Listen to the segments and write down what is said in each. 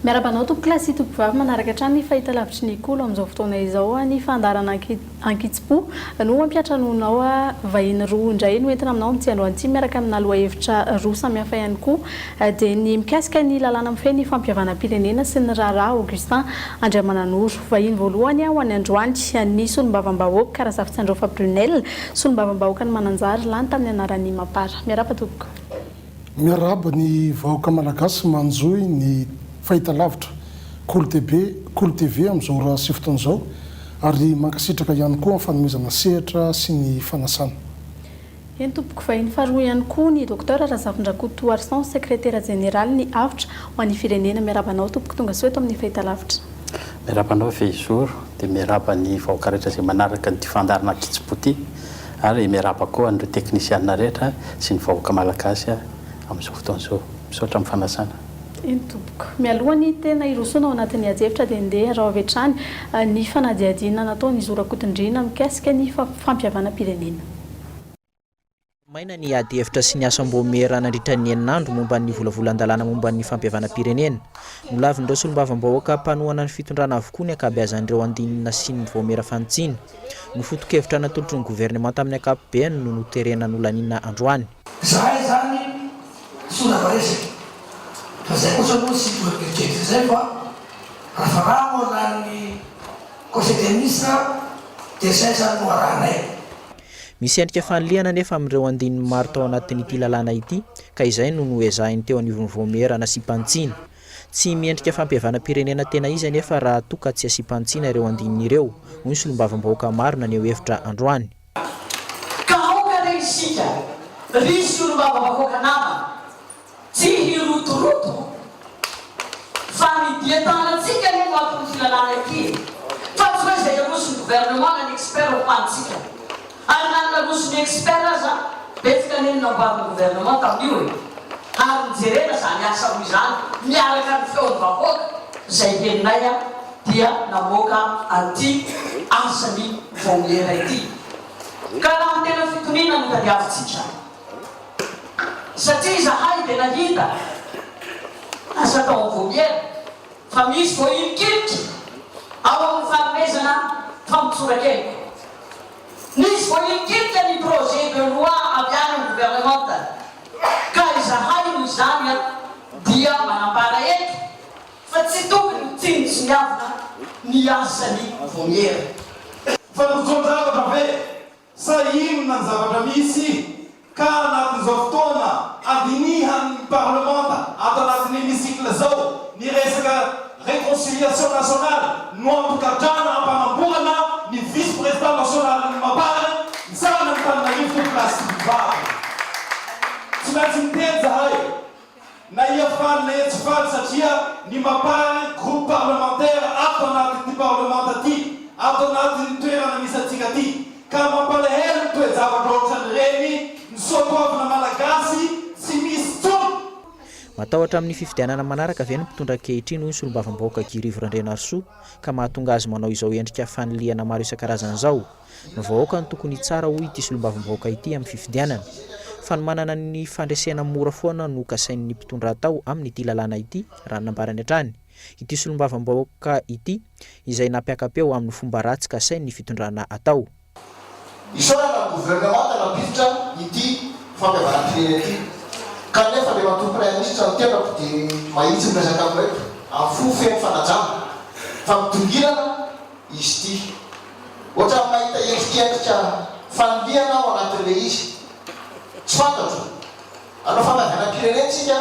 Miarahaba anao tompokolahy sy tompokovavy manaraka hatrany ny fahitalavitry ny Kolo amin'izao fotoana izao. Ny fandaharana ankitsim-po no hampiantranoanao vahiny roa indray no entina aminao amin'ity androany ity miaraka amina lohahevitra roa samihafa ihany koa dia ny mikasika ny lalàna mifehy ny fampihavanam-pirenena sy ny raharaha Augustin Andriamananoro. Vahiny voalohany ho an'ny androany ny solombavambahoaka Razafintsiandraofa Brunelle, solombavambahoakan'i Mananjary lany tamin'ny anaran'ny Mapar. Miarahaba tompoko. Miarahaba ny vahoaka Malagasy manjohy ny fahitalavitra Kolo TV, Kolo TV amin'izao ora sy fotoana izao ary mankasitraka ihany koa amin'ny fanomezana sehatra sy ny fanasana. Eny tompoko, vahiny faharoa ihany koa ny Docteur Razafindrakoto Arsan, sekretera jeneralin'ny Avotra ho an'ny firenena. Miarahaba anao tompoko, tonga soa eto amin'ny fahitalavitra. Miarahaba anao Fehizoro, dia miarahaba ny vahoaka rehetra izay manaraka an'ity fandaharana ankitsim-po ity. Ary miarahaba koa an'ireo teknisianina rehetra sy ny vahoaka malagasy amin'izao fotoana izao. Misaotra amin'ny fanasana. Eny tompoko. Mialoha ny tena hirosoana ao anatin'ny adihevitra dia ndeha araho avy hatrany ny fanadihadiana nataon'i Zo Rakotondriana mikasika ny fampihavanam-pirenena. Maina ny ady hevitra sy ny asam-baomiera nandritra ny enina andro momba ny volavolan-dalàna momba ny fampihavanam-pirenena. Nolavin'ireo solombavambahoaka mpanohana ny fitondrana avokoa ny ankabeazan'ireo andininy nasian'ny vaomiera fanitsiana. Ny foto-kevitra natolotry ny governemanta amin'ny ankapobeny no noterena nolaniana androany. Zahay zany tsy ho lava resaka fa zay kosa aloha tsy hitovy eritreritra zay fa raha fa raha moa lanin'ny conseil des ministres dia zay zany no arahanay. Misy endrika fanilihana anefa amin'ireo andininy maro tao anatin'ity lalàna ity ka izay no noezahin'ny teo anivon'ny vaomiera nasiam-panitsiana. Tsy miendrika fampihavanam-pirenena tena izy anefa raha toa ka tsy asiam-panitsiana ireo andininy ireo, hoy ny solombavambahoaka maro naneho hevitra androany. Ka aoka re isika, ry solombavambahoaka namana, Tsy hirotoroto fa ny dian-tanantsika anie no aton'ity lalàna ity e! Fa tsy hoe izay aroson'ny gouvernement na ny expert ho hanintsika. Ary na ny naroson'ny expert aza, betsaka anie ny namboarin'ny gouvernement tamin'io e! Ary nijerena izany asa roa izany miaraka ny feon'ny vahoaka izay henonay dia namoaka an'ity asan'ny vaomiera ity. Ka raha ny tena fitoniana no tadiavintsika. Satria izahay dia nahita asa tao amin'ny Vomiera fa misy voahilikilika ao amin'ny fanomezana famotsoran-keloka. Nisy voahilikilika ny projet de loi avy any amin'ny gouvernementa ka izahay noho izany dia manambara eto fa tsy tokony ho tsinontsiniavina ny asan'ny Vomiera. Fandotoan-javatra ve Sa inona ny zavatra misy ka anatin'izao fotoana andinihan'ny parlemanta ato anatin'ny hémicycle zao ny resaka réconciliation nationale no ampigadrana ampanamborana ny vice président nationalin'ny mapar misahana ny Antananarivo tompokolahy sy tompokovavy. Tsy maintsy miteny zahay. Na ia faly na ia tsy faly satria ny mapar groupe parlementaire ato anatin'ity parlemanta ty, ato anatin'ny toerana misy antsika ty. Ka mampalahelo ny toe-javatra ohatran'ireny, ny soatoavina malagasy tsy misy tsony. Matahotra amin'ny fifidianana manaraka ve ny mpitondra ankehitriny hoy ny solombavambahoaka Guy Rivo Randrianarisoa ka mahatonga azy manao izao endrika fanilihana maro isan-karazany izao? Ny vahoaka no tokony hitsara hoy ity solombavambahoaka ity amin'ny fifidianana. Fanomanana ny fandresena mora foana no kasain'ny mpitondra atao amin'ity lalàna ity raha ny nambarany hatrany. Ity solombavambahoaka ity izay nampiaka-peo amin'ny fomba ratsy kasain'ny fitondrana atao. Isaorana ny governemanta nampiditra ity fampihavanam-pirenena ity. Kanefa Andriamatoa Praiminisitra ny tenako dia mahitsy miresaka aminao eto amin'ny fo feno fanajana fa midongilana izy ity. Ohatran'ny mahita endrikendrika fanilihana aho anatin'ilay izy. Tsy fantatro. Hanao fampihavanam-pirenena isika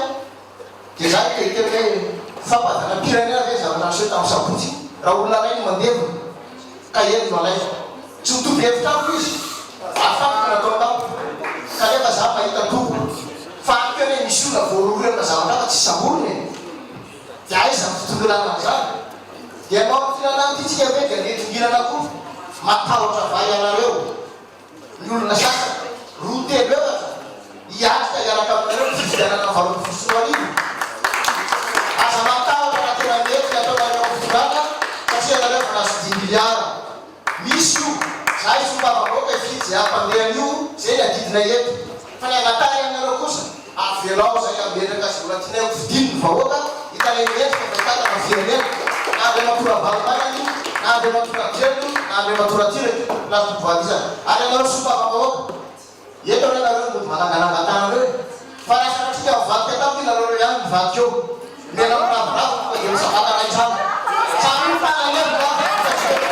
dia za te hiteny hoe fampihavanam-pirenena ve ny zavatra niseho tamin'ny sabotsy raha olona iray no mandevina ka eny no alaivo. Tsy mitovy hevitra amiko izy ary fantatro ny ataony tamiko kanefa za mahita tompoko fa any koa anie misy olona voarohirohy amina zavatra hafa tsy samborina e! Dia aiza ny fitongilana an'izany? Dia hanao an'ity lalàna ity tsika ve dia andeha hitongilana koa? Matahotra va ianareo? Ny olona sasany, roa telo efatra, hiatrika hiaraka aminareo ny fifidianana ny 2018? Aza matahotra raha tena mety ny ataonareo amin'ny fitondrana satria ianareo efa nahazo dimy miliara. Misy io, zahay solombavambahoaka hifidy izay hampandeha an'io, izay ny adidinay eto. Fa ny angatahiny aminareo kosa, avelao izay hametraka azy mbola tianay ho fidiny ny vahoaka, hitanay mendrika fa hitantana ny. Andriamatoa Rajoelina io na Andriamatoa Ratsiraka io na tompovady isany. Ary ianareo solombavambahoaka, eto anie nareo no mody mananganangan-tanana eo e! Fa raha sanatria ka mivadika tampoka ianareo ireo ihany mivadika eo. Mena miraviravy tonga dia misavata ray trano. Samy mifanalevina fa tsy hoe.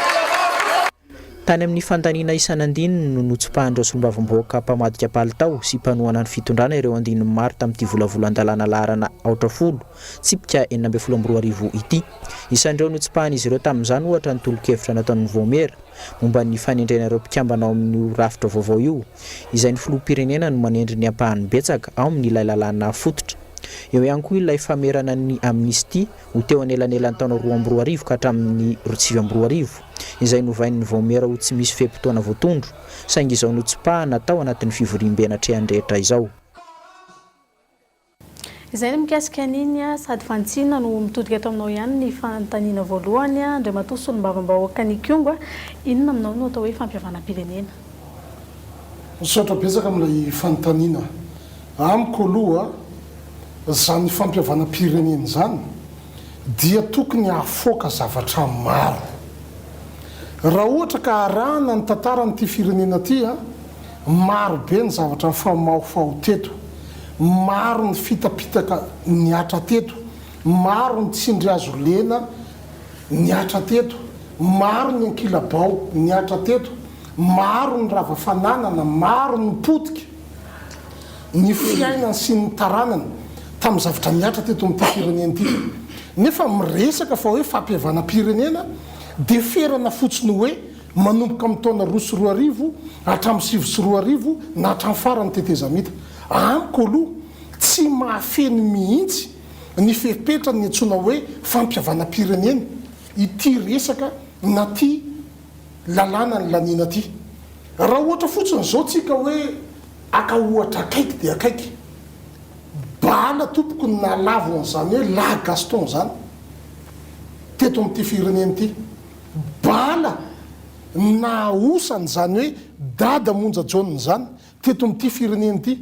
Tany amin'ny fandaniana isan'andininy no notsipahan'ireo solombavambahoaka mpamadika palitao sy mpanohana ny fitondrana ireo andininy maro tamin'ity volavolan-dalàna laharana aotra folo, tsipika 2016 ity. Isan'ireo notsipahan'izy ireo tamin'izany ohatra ny tolo-kevitra nataon'ny vaomiera momba ny fanendrena ireo mpikambana ao amin'io rafitra vaovao io, izay ny filoham-pirenena no manendry ny ampahany betsaka ao amin'ilay lalàna fototra. Eo ihany koa ilay famerana ny amnistia ho teo anelanelan'ny taona 2002 ka hatramin'ny 2009, izay novain'ny vaomiera ho tsy misy fe-potoana voatondro, saingy izao notsipahana tao anatin'ny fivoriambe natrehan'ny rehetra izao. Izay ny mikasika an'iny sady fantsina no mitodika eto aminao ihany ny fanontaniana voalohany, Andriamatoa Solombavambahoakan'Ikongo, inona aminao no atao hoe fampihavanam-pirenena? Misaotra betsaka amin'ilay fanontaniana. Amiko aloha, izany fampihavanam-pirenena izany dia tokony hahafoaka zavatra maro. Raha ohatra ka arahana ny tantaran'ity firenena ity, maro be ny zavatra nifamahofaho teto, maro ny fitapitaka nihatra teto, maro ny tsindry hazo lena nihatra teto, maro ny ankilabao nihatra teto, maro ny rava fananana, maro ny potika. ny fiainany sy ny taranany tamin'ny zavatra nihatra teto amin'ity firenena ity. Nefa miresaka fa hoe fampihavanam-pirenena dia ferana fotsiny hoe manomboka amin'ny taona 2002 hatramin'ny 2009 na hatramin'ny faran'ny tetezamita. Amiko aloha tsy mahafeno mihitsy ny fepetra ny antsoina hoe fampihavanam-pirenena ity resaka na ity lalàna nolaniana ity. Raha ohatra fotsiny izao tsika hoe haka ohatra akaiky dia akaiky, bala tompoko ny nahalavo an'izany hoe lahy Gaston izany teto amin'ity firenena ity, bala ny nahaosa an'izany hoe dada Monja Jaona izany teto amin'ity firenena ity.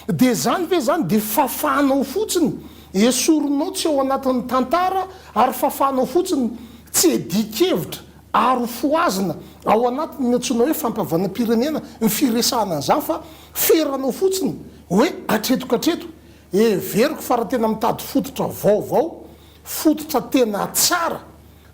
Dia izany ve izany dia fafanao fotsiny, esorinao tsy ao anatin'ny tantara ary fafanao fotsiny tsy iadian-kevitra ary ho fohazina ao anatin'ny antsoina hoe fampihavanam-pirenena ny firesahana an'izany fa feranao fotsiny hoe hatreto ka hatreto. Heveriko fa raha tena mitady fototra vaovao, fototra tena tsara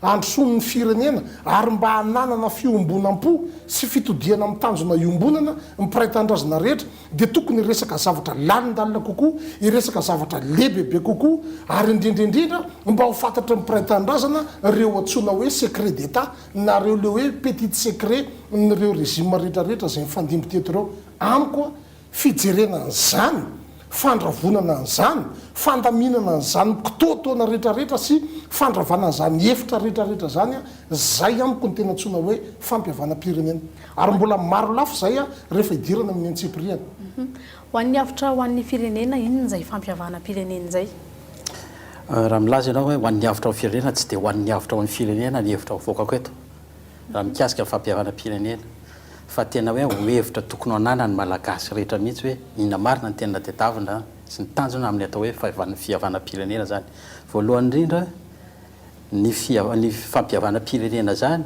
handrosoan'ny firenena ary mba hananana fiombonam-po sy fitodihana amin'ny tanjona iombonana ny mpiray tanindrazana rehetra dia tokony hiresaka zavatra lalindalina kokoa, hiresaka zavatra lehibebe kokoa ary indrindra indrindra mba ho fantatry ny mpiray tanindrazana ireo antsoina hoe secret d'Etat na ireo le hoe petit secret n'ireo régime rehetra rehetra izay nifandimby teto ireo. Amiko fijerena an'izany, fandravonana an'izany, fandaminana an'izany kitoatoana rehetra rehetra sy fandravana an'izany efitra rehetra rehetra izany, izay amiko no tena antsoina hoe fampihavanam-pirenena. Ary mbola maro lafy izay rehefa hidirana amin'ny antsipiriany. Ho an'ny avotra ho an'ny firenena, inona izay fampihavanam-pirenena izay? Raha milaza ianao hoe ho an'ny avotra ho an'ny firenena, tsy dia ho an'ny avotra ho an'ny firenena ny hevitra avoakako eto raha mikasika ny fampihavanam-pirenena fa tena hoe ho hevitra tokony ho ananan'ny Malagasy rehetra mihitsy hoe inona marina ny tena tadiavina sy ny tanjona amin'ny atao hoe fihavanam-pirenena izany. Voalohany indrindra, ny ny fampihavanam-pirenena izany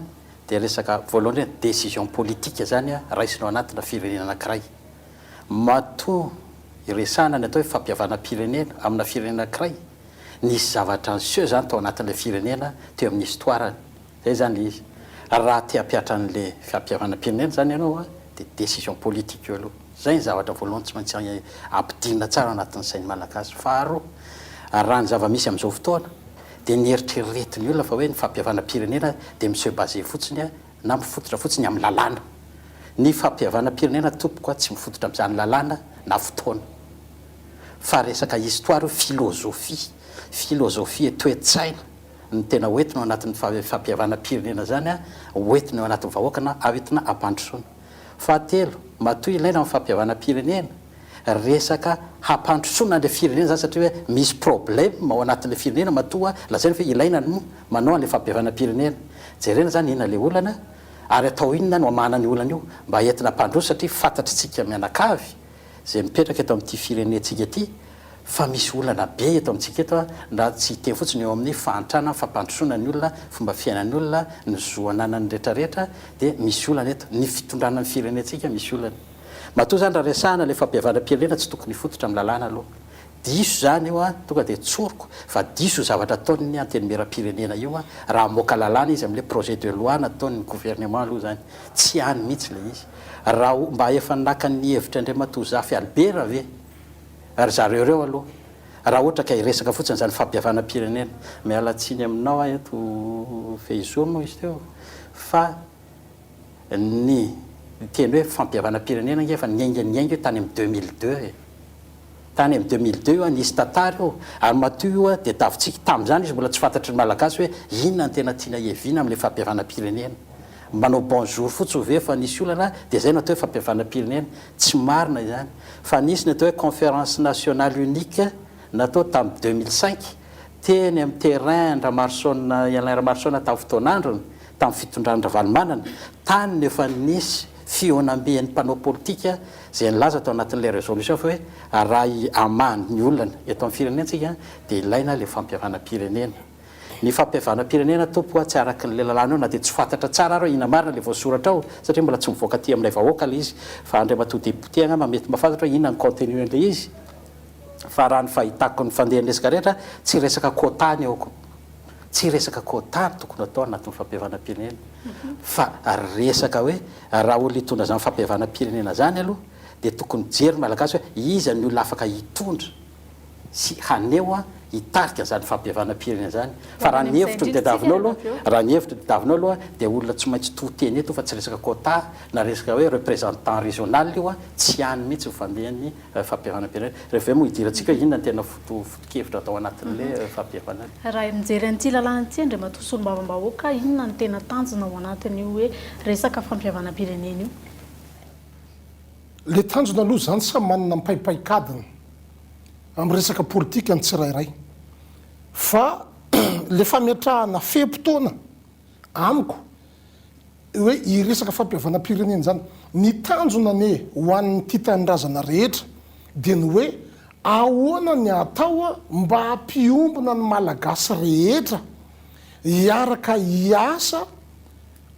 dia resaka voalohany indrindra décision politique izany raisina ao anatina firenena anankiray. Matoa iresahana ny atao hoe fampihavanam-pirenena amina firenena anankiray, nisy zavatra niseho izany tao anatin'ilay firenena teo amin'ny histoire-ny. Izay izany ilay izy. Raha te hampihatra an'ilay fampihavanam-pirenena izany ianao dia décision politique io aloha. Izay ny zavatra voalohany tsy maintsy ampidirina tsara ao anatin'ny sain'ny Malagasy. Faharoa, raha ny zava-misy amin'izao fotoana dia ny eritreretin'ny olona fa hoe ny fampihavanam-pirenena dia mi-se baser fotsiny na mifototra fotsiny amin'ny lalàna. Ny fampihavanam-pirenena tompoko tsy mifototra amin'izany lalàna na fotoana fa resaka histoire io, philosophie, philosophie et toe-tsaina no tena hoentina ao anatin'ny fampihavanam-pirenena izany, hoentina eo anatin'ny vahoaka na hoentina hampandrosoana. Fahatelo, matoa ilaina ny fampihavanam-pirenena, resaka hampandrosoana an'ilay firenena izany satria hoe misy problème ao anatin'ilay firenena matoa lazaina fa hoe ilaina ny manao an'ilay fampihavanam-pirenena. Jerena izany inona ilay olana ary atao inona no hamahana an'io olana io mba entina hampandroso satria fantatr'tsika mianakavy izay mipetraka eto amin'ity firenentsika ity. Fa misy olana be eto amintsika eto raha tsy hiteny fotsiny eo amin'ny fahantrana, fampandrosoana ny olona, fomba fiainan'ny olona, ny zo ananany retraretra dia misy olana eto. Ny fitondrana ny firenentsika misy olana. Matoa izany raha resahana ilay fampihavanam-pirenena tsy tokony hifototra amin'ny lalàna aloha. Diso izany io an, tonga dia tsoriko fa diso io zavatra ataon'ny antenimierampirenena io an, raha hamoaka lalàna izy amin'ilay projet de loi nataon'ny gouvernement aloha izany. Tsy any mihitsy ilay izy. Raha mba efa naka ny hevitry Andriamatoa Zafy Albert ve ry zareo ireo aloha raha ohatra ka hiresaka fotsiny izany fampihavanam-pirenena. Miala tsiny aminao aho eto Fehizoro moa izy teo fa ny teny hoe fampihavanam-pirenena ange efa niainga niainga io tany amin'ny 2002 e. Tany amin'ny 2002 io nisy tantara io ary matoa io dia tavintsika tamin'izany izy mbola tsy fantatry ny Malagasy hoe inona no tena tiana hiaviana amin'ilay fampihavanam-pirenena. Manao bonjour fotsiny ve fa nisy olana dia izay no atao hoe fampihavanam-pirenena. Tsy marina izany. Fa nisy ny atao hoe conférence nationale unique natao tamin'ny 2005 teny amin'ny terrain Ramarosaona Alain Ramarosaona tamin'ny fotoan'androny, tamin'ny fitondran'i Ravalomanana, tany no efa nisy fihaonamben'ny mpanao politika izay nilaza tao anatin'ilay résolution fa hoe raha hamaha ny olana eto amin'ny firenentsika dia ilaina ilay fampihavanam-pirenena. Ny fampihavanam-pirenena tompoko a tsy araka an'ilay lalàna eo na dia tsy fantatra tsara ary hoe inona marina ilay voasoratra ao satria mbola tsy mivoaka aty amin'ilay vahoaka ilay izy fa Andriamatoa député angamba mety mahafantatra hoe inona ny contenu an'ilay izy fa raha ny fahitako ny fandehan'ny resaka rehetra tsy resaka quota ny ao ko. Tsy resaka quota no tokony atao anatin'ny fampihavanam-pirenena fa resaka hoe raha olona hitondra izany fampihavanam-pirenena izany aloha dia tokony mijery ny Malagasy hoe iza ny olona afaka hitondra sy haneho hitarika izany fampihavanam-pirenena izany fa raha ny hevitro no tadiavinao aloha raha ny hevitro no tadiavinao aloha dia olona tsy maintsy to teny eto fa tsy resaka quota na resaka hoe représentant régional io tsy any mihitsy ny fandehan'ny fampihavanam-pirenena. Rehefa avy eo moa hidirantsika hoe inona no tena foto foto-kevitra atao anatin'ilay fampihavanana. Raha mijery an'ity lalàna ity Andriamatoa Solombavambahoaka, inona no tena tanjona ao anatin'io hoe resaka fampihavanam-pirenena io? Ilay tanjona aloha izany samy manana ny paipaikadiny amin'ny resaka politika ny tsirairay fa ilay fametrahana fe-potoana amiko hoe hiresaka fampihavanam-pirenena izany. Ny tanjona anie ho an'ny tia tanindrazana rehetra dia ny hoe ahoana ny atao mba hampiombona ny Malagasy rehetra hiaraka hiasa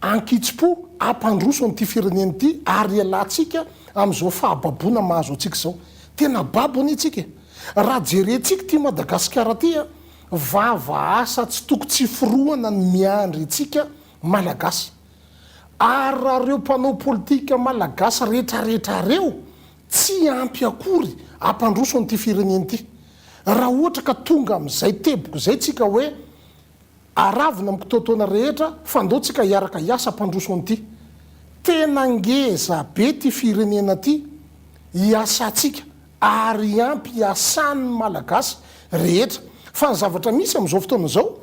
ankitsim-po hampandroso an'ity firenena ity ary hialantsika amin'izao fahababoana mahazo antsika izao. Tena babo anie tsika e! Raha jerentsika ity Madagasikara ity a, vava asa tsy toko tsy forohana ny miandry antsika Malagasy. Ary raha reo mpanao politika Malagasy retraretra reo tsy ampy akory hampandroso an'ity firenena ity. Raha ohatra ka tonga amin'izay teboka izay tsika hoe aravina amin'ny kitoatoana rehetra fa ndao tsika hiaraka hiasa hampandroso an'ity. Tena ngeza be ty firenena ty hiasantsika ary ampy hiasan'ny Malagasy rehetra. Fa ny zavatra misy amin'izao fotoana izao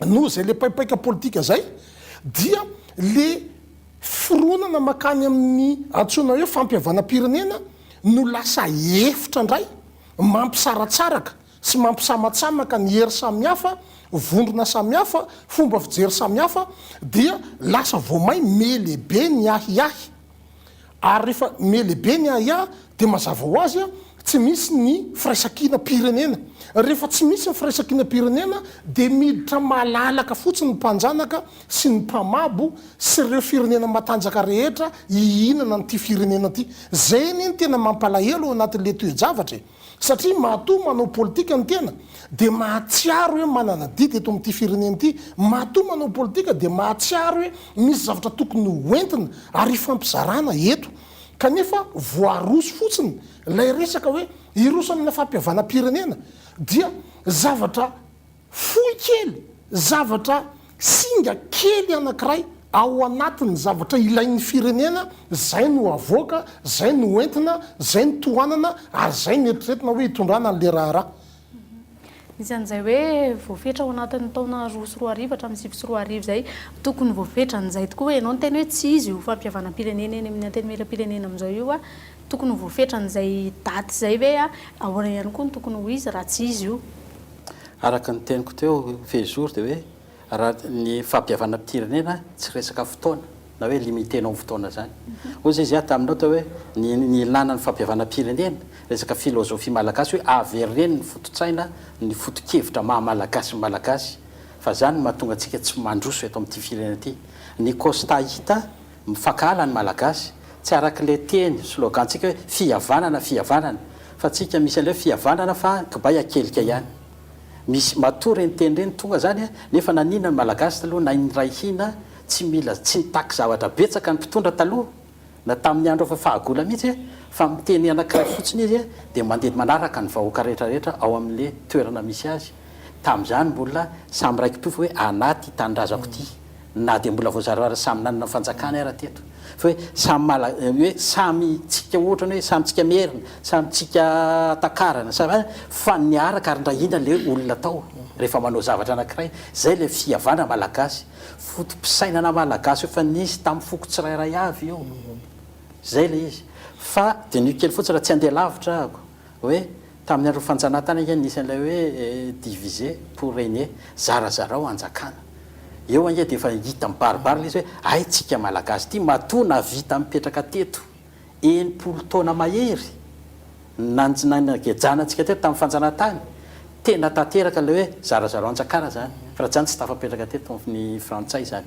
noho izay le paipaika politika zay dia le fironana makany amin'ny antsoina hoe fampihavanam-pirenena no lasa efitra ndray mampisaratsaraka sy mampisamatsamaka ny hery samihafa, vondrona samihafa, fomba fijery samihafa dia lasa vao may melehibe ny ahiahy. Ary rehefa mihalehibe ny ahiahy dia mazava ho azy tsy misy ny firaisankinam-pirenena. Rehefa tsy misy ny firaisankinam-pirenena dia miditra malalaka fotsiny ny mpanjanaka sy ny mpamabo sy ireo firenena matanjaka rehetra hihinana an'ity firenena ity. Izay anie no tena mampalahelo ao anatin'ilay toe-javatra e! Satria matoa manao politika ny tena dia mahatsiaro hoe manana adidy eto amin'ity firenena ity, matoa manao politika dia mahatsiaro hoe misy zavatra tokony ho entina ary hifampizarana eto. Kanefa voaroso fotsiny ilay resaka hoe hiroso amina fampihavanam-pirenena dia zavatra Fohy kely, zavatra singa kely anankiray ao anatin'ny zavatra ilain'ny firenena, izay no avoaka, izay no entina, izay no tohanana ary izay no eritreretina hoe hitondrana an'ilay raharaha. Misy an'izay hoe voafetra ao anatin'ny taona 2002 hatramin'ny 2009 izay, tokony voafetra an'izay tokoa. Ianao niteny hoe tsy izy io fampihavanam-pirenena eny amin'ny Antenimierampirenena amin'izao io, tokony ho voafetra an'izay daty izay ve? Ahoana ihany koa no tokony ho izy raha tsy izy io? Araka ny teniko teo fehizoro dia hoe raha ny fampihavanam-pirenena tsy resaka fotoana. Na hoe limiter-nao amin'ny fotoana izany. Hoy izy aho taminao teo hoe ny ny ilàna ny fampihavanam-pirenena, resaka filozofia malagasy hoe avereno ny foto-tsaina, ny foto-kevitra maha malagasy ny malagasy fa izany no mahatonga antsika tsy mandroso eto amin'ity firenena ity. Ny constat hita, mifankahala ny malagasy, tsy araka ilay teny, slogan-tsika hoe fihavanana, fihavanana, fa tsika misy an'ilay hoe fihavanana fa kibay akelika ihany. Misy matoa ireny teny ireny tonga izany nefa naninona ny malagasy taloha na niray hina tsy mila tsy nitaky zavatra betsaka ny mpitondra taloha na tamin'ny andro efa fahagola mihitsy fa miteny anakiray fotsiny izy dia mandeha manaraka ny vahoaka rehetra rehetra ao amin'le toerana misy azy tamin'izany mbola samy raiki-pofo hoe anaty tanindrazako ity na dia mbola voazarazara samy nanana ny fanjakany ara teto fa hoe samy mala hoe samy tsika ohatrany hoe samy tsika merina samy tsika takarana samy an fa niaraka ary ndray inona le olona tao rehefa manao zavatra anakiray zay le fihavana malagasy foto-pisainana malagasy efa nisy tamin'ny foko tsirairay avy io zay le izy fa diniho kely fotsiny raha tsy andeha lavitra ahako Hoe tamin'ny andron'ny fanjanahantany ange nisy an'ilay hoe diviser pour régner, zarazarao hanjakana. Eo ange dia efa hita mibaribary ilay izy hoe hay tsika Malagasy ity matoa nahavita nipetraka teto 60 taona mahery nanagejana antsika teto tamin'ny fanjanahantany, tena tanteraka ilay hoe zarazarao hanjakana izany fa raha tsy izany tsy tafapetraka teto ny frantsay izany.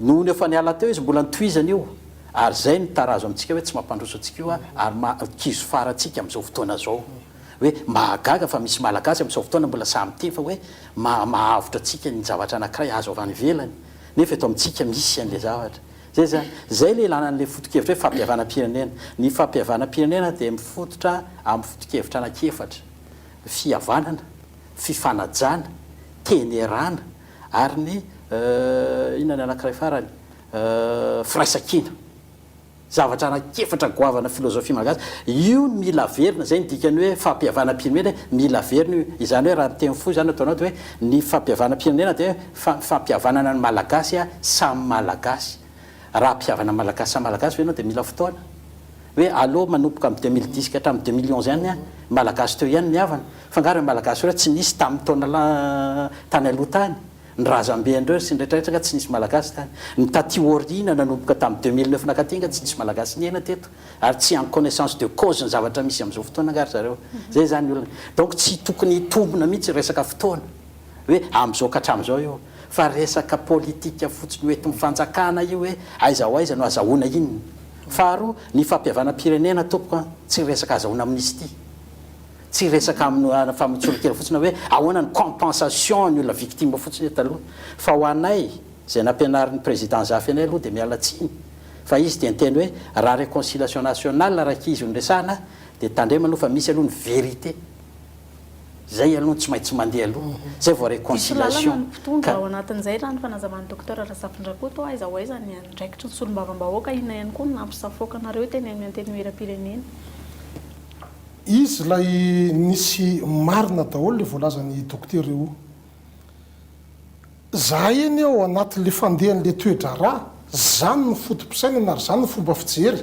Nony efa niala teo izy mbola notohizany io. Ary izay no tarazo amintsika hoe tsy mampandroso antsika io ary maha kizo fara antsika amin'izao fotoana izao. Hoe mahagaga fa misy Malagasy amin'izao fotoana mbola sahy miteny fa hoe maha mahavotra antsika ny zavatra anankiray azo avy any ivelany nefa eto amintsika misy an'ilay zavatra. Izay izany. Izay ilay ilana an'ilay foto-kevitra hoe fampihavanam-pirenena. Ny fampihavanam-pirenena dia mifototra amin'ny foto-kevitra anankiefatra, fihavanana, fifanajana, tenerana ary ny inona ny anankiray farany? Firaisankina. Zavatra anankiefatra goavana filozofia malagasy. Io no mila averina, izay no dikan'ny hoe fampihavanam-pirenena, mila averina io. Izany hoe raha miteny fohy izany ataonao dia hoe ny fampihavanam-pirenena dia fampihavanana ny Malagasy samy Malagasy. Raha hampihavana ny Malagasy samy Malagasy ve ianao dia mila fotoana? Hoe aleo manomboka amin'ny 2010 ka hatramin'ny 2011 ihany ny Malagasy teo ihany mihavana. Fa angaha ireo Malagasy ireo tsy nisy tamin'ny taona tany aloha tany? Ny razambe andreo sy ny rehetra rehetra nga tsy nisy malagasy tany. Ny taty aoriana nanomboka tamin'ny 2009 nakaty nga tsy nisy malagasy niaina teto. Ary tsy en connaissance de cause ny zavatra misy amin'izao fotoana nga ry zareo. Zay zany ny olana. Donc tsy tokony hitombina mihitsy resaka fotoana. Hoe amin'izao ka hatramin'izao io. Fa resaka politika fotsiny ho entin'ny fanjakana io hoe aiza ho aiza no azahoana inona. Faharoa, ny fampihavanam-pirenena tompoko an, tsy resaka azahoana amnistie. Tsy resaka amin'ny famotsoran-kira fotsiny hoe ahoana ny compensation ny olona victime fotsiny eto aloha fa ho anay izay nampianarin'ny président Zafy anay aloha dia miala tsiny fa izy dia niteny hoe raha réconciliation nationale rankizy no resahana dia tandremo aloha fa misy aloha ny vérité zay aloha no tsy maintsy mandeha aloha zay vao Diso lalana réconciliation ny mpitondra ka ao anatin'izay raha ny fanazavan'ny Docteur Razafindrakoto, aiza ho aiza ny andraikitry ny solombavambahoaka, inona ihany koa no nampisafoaka anareo teny amin'ny Antenimierampirenena? Izy ilay nisy marina daholo le voalazan'i Dokotera io. Zahay anie ao anatin'le fandehan'le toe-draharaha, zany no foto-pisainana ary zany no fomba fijery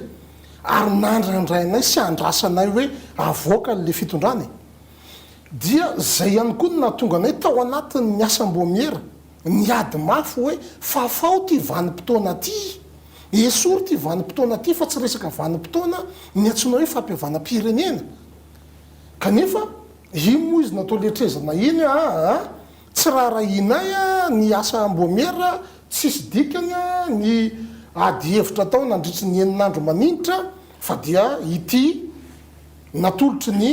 ary nandrandrainay sy andrasanay hoe avoakan'le fitondrana e. Dia zay ihany koa no nahatonga anay tao anatin'ny asam-boamiera niady mafy hoe fafao ty vanim-potoana ty. Esory ity vanim-potoana ity fa tsy resaka vanim-potoana ny antsoina hoe fampihavanam-pirenena. Kanefa iny moa izy natao letrezana iny aa, tsy raharahianay ny asa amboamiera, tsisy dikany ny ady hevitra atao nandritry ny enin'andro maninitra fa dia ity natolotry ny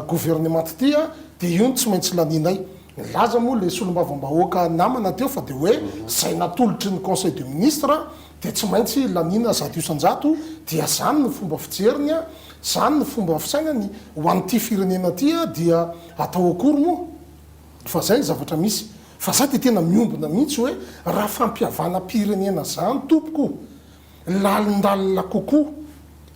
governemanta ity dia io no tsy maintsy lanianay. Nilaza moa ilay solombavambahoaka namana teo fa dia hoe izay natolotry ny conseil de ministre dia tsy maintsy laniana 100% dia izany no fomba fijeriny, izany no fomba fisainany ho an'ity firenena ity dia atao akory moa fa izay ny zavatra misy. Fa za dia tena miombona mihitsy hoe raha fampihavanam-pirenena izany tompoko o! lalindalina kokoa,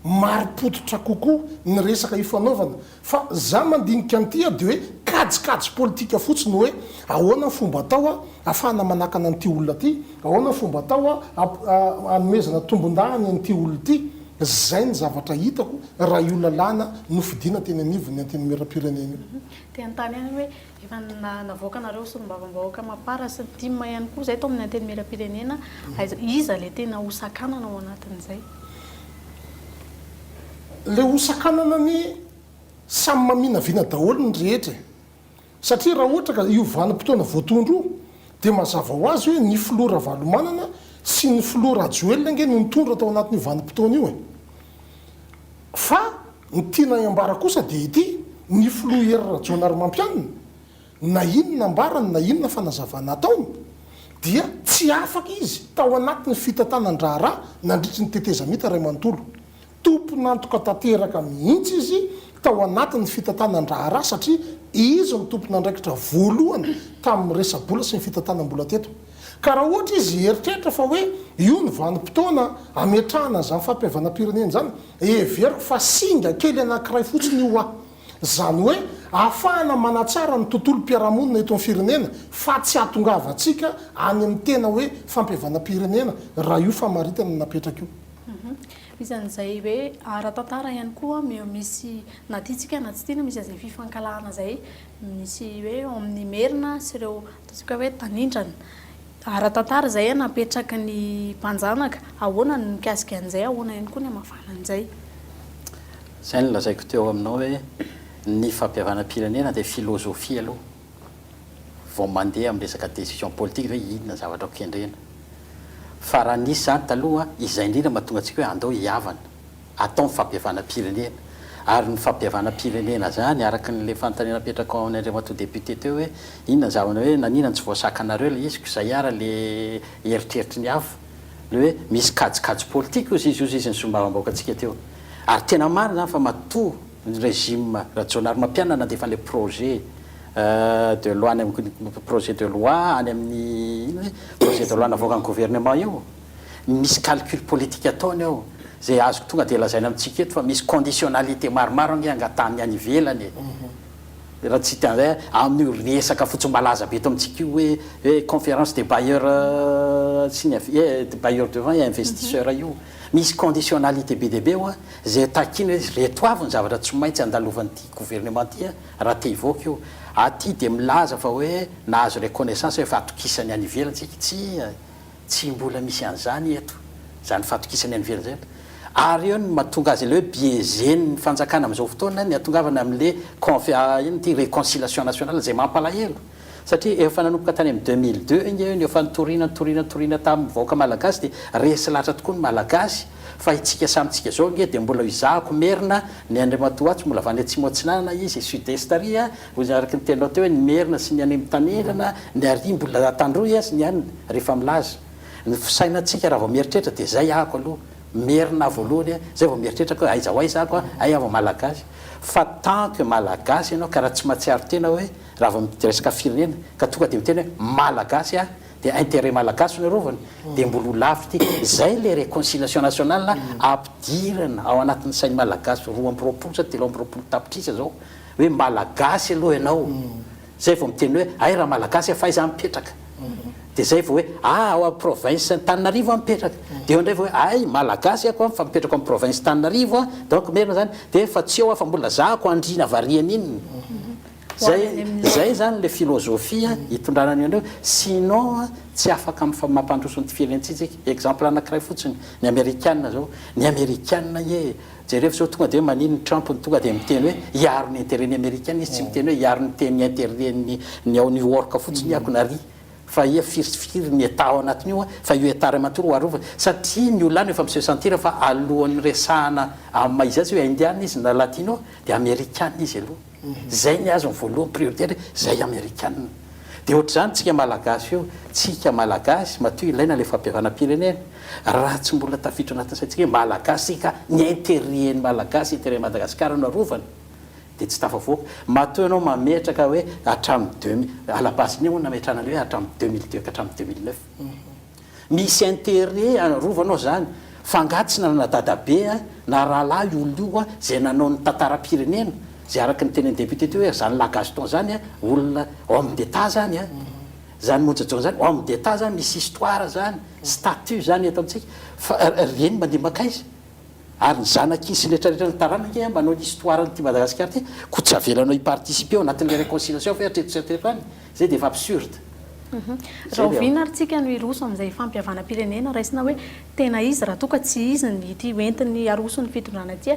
marim-pototra kokoa ny resaka ifanaovana. Fa za mandinika an'ity aho dia hoe kajikajy politika fotsiny hoe ahoana ny fomba atao ahafahana manakana an'ity olona ity, ahoana ny fomba atao hanomezana tombondahiny an'ity olona ity. Izay ny zavatra hitako raha io lalàna nofidiana teny anivon'ny Antenimierampirenena io. Te hanontany ihany hoe efa navoakanareo solombavambahoaka Mapar sy ny tim ihany koa izay tao amin'ny Antenimierampirenena, aiza, iza ilay tena ho sakanana ao anatin'izay? Ilay ho sakanana anie samy maminavina daholo ny rehetra e! Satria raha ohatra ka io vanim-potoana voatondro io dia mazava ho azy hoe ny filoha Ravalomanana sy ny filoha Rajoelina ange no nitondra tao anatin'io vanim-potoana io e! Fa ny tiana ambara kosa dia ity, ny filoha Hery Rajaonarimampianina na inona ambarany na inona fanazavana ataony dia tsy afaka izy tao anatin'ny fitantanan-draharaha nandritry ny tetezamita iray manontolo. Tompon'antoka tanteraka mihitsy izy tao anatin'ny fitantanan-draharaha satria izy no tompon'andraikitra voalohany tamin'ny resa-bola sy ny fitantanam-bola teto. Ka raha ohatra izy hieritreritra fa hoe io no vanim-potoana hametrahana an'izany fampihavanam-pirenena izany, heveriko fa singa kely anankiray fotsiny io ho ahy. Izany hoe ahafahana manatsara ny tontolom-piarahamonina eto amin'ny firenena fa tsy hahatongavantsika any amin'ny tena hoe fampihavanam-pirenena raha io famaritana napetraka io. Misy an'izay hoe ara-tantara ihany koa misy na tiantsika na tsy tiana misy an'izay fifankalahana izay, misy hoe eo amin'ny Merina sy ireo ataontsika hoe tanindrana. Ara-tantara izay napetraky ny mpanjanaka, ahoana ny mikasika an'izay, ahoana ihany koa ny hamafana an'izay? Izay no lazaiko teo aminao hoe ny fampihavanam-pirenena dia filozofia aloha vao mandeha amin'ny resaka décision politique hoe inona zavatra ho kendrena. Fa raha nisy izany taloha, izay indrindra mahatonga antsika hoe andao hihavana, atao ny fampihavanam-pirenena. Ary ny fampihavanam-pirenena izany, araka an'ilay fanontaniana napetrakao an'i Andriamatoa Député teo hoe inona ny zavatra hoe naninona no tsy voasakanareo ilay izy, ko izay ara ilay eritreritry ny hafa, ilay hoe misy kajikajy politika hozy izy, hozy izy ny solombavambahoakantsika teo. Ary tena marina izany fa matoa ny régime Rajaonarimampianina nandefa an'ilay projet de loi any amin'ny projet de loi any amin'ny inona e? projet de loi navoakan'ny gouvernement io, misy calcul politique ataony ao, izay azoko tonga dia lazaina amintsika eto fa misy conditionnalité maromaro ange angatahan'ny any ivelany e! Raha tsy hita amin'io resaka fotsiny malaza be eto amintsika io hoe hoe conférence des bailleurs sy ny eh bailleurs de fonds et investisseurs io, misy conditionnalité be dia be hoa izay takiany hoe ireto avy ny zavatra tsy maintsy andalovan'ity gouvernement ity Raha te hivoaka io. Aty dia milaza fa hoe nahazo reconnaissance hoe fatokisany any ivelany tsika. Tsia, tsy mbola misy an'izany eto, izany fatokisany any ivelany izany eto. Ary eo no mahatonga azy ilay hoe biaiser-n'ny fanjakana amin'izao fotoana ny hahatongavana amin'ilay confi-, inona ity, réconciliation nationale izay mampalahelo. Satria efa nanomboka tany amin'ny 2002 ange io ny efa nitoriana nitoriana nitoriana tamin'ny vahoaka malagasy dia resy lahatra tokoa ny malagasy fa itsika samy tsika zao ange dia mbola izahako merina ny Andriamatoa atsy mbola avy any atsimo atsinanana izy sud est ary a, hoy araka ny teninao teo hoe ny merina sy ny any amin'ny tanirana ny ary mbola Antandroy a sy ny any rehefa milaza ny fisainantsika raha vao mieritreritra dia zay ahako aloha merina aho voalohany a zay vao mieritreritra ko hoe aiza ho aiza ahako a hay aho vao malagasy fa tant que malagasy ianao ka raha tsy mahatsiaro tena hoe Raha vao miresaka firenena ka tonga dia miteny hoe malagasy aho dia intérêt malagasy no arovana dia mbola ho lavitra ity. Izay ilay réconciliation nationale ampidirana ao anatin'ny sain'ny malagasy 22 sa 23 tapitrisa izao hoe malagasy aloha ianao izay vao miteny hoe hay raha malagasy aho fa aiza aho mipetraka dia izay vao hoe ah ao amin'ny province Antananarivo aho mipetraka dia eo indray vao hoe hay malagasy aho fa mipetraka ao amin'ny province Antananarivo aho donc merina izany dia efa tsy eo aho fa mbola zahako andriana variana inona Zay zay zany le philosophie itondrana an'io andreo, sinon tsy afaka mampandroso an'ity firenentsika tsika. Exemple anakiray fotsiny, ny amerikana zao, ny amerikana anie jereo zao tonga de hoe manino Trump no tonga de miteny hoe hiaro ny interet ny amerikana izy, tsy miteny hoe hiaro ny teny interet ny ny ao New York fotsiny ako na ry fa ia firy sy firy ny etat ao anatin'io fa io etat ray manontolo ho arovana satria ny olona any efa mi-se sentir fa alohan'ny resahana amin'ny maha izy azy hoe indiana izy na latino de amerikana izy aloha. Zay ny azy ny voalohany priorité hoe zay amerikana. Dia ohatr'izany tsika malagasy io, tsika malagasy matoa ilaina ilay fampihavanam-pirenena, raha tsy mbola tafiditra anatin'ny saintsika hoe malagasy isika, ny intérêt ny malagasy, intérêt Madagascar no arovana dia tsy tafavoaka. Matoa ianao mametraka hoe hatramin'ny deux mille, à la base ny ahoana nametrahana ilay hoe hatramin'ny 2002 ka hatramin'ny 2009. Misy intérêt arovana ao zany, fa angaha tsy nanana dadabe na rahalahy io olona io zay nanao ny tantaram-pirenena, zay araka ny tenin'ny député teo hoe zany lahy Gaston zany olona homme d'état zany a, zany Monja Jaona zany homme d'état zany, misy histoire zany, statut zany eto amintsika, fa reny mandeha mankaiza? Ary ny zanak'izy sy ny rehetra rehetra ny taranany ange manao ny histoire an'ity Madagasikara ity, koa tsy avelanao hi-participer ao anatin'ilay réconciliation ve hatreto sy hatreto any? Izay dia efa absurde. Izay ilay Rahoviana ary tsika no hiroso amin'izay fampihavanam-pirenena raisina hoe tena izy raha toa ka tsy izy ny ity hoentin'ny aroson'ny fitondrana ity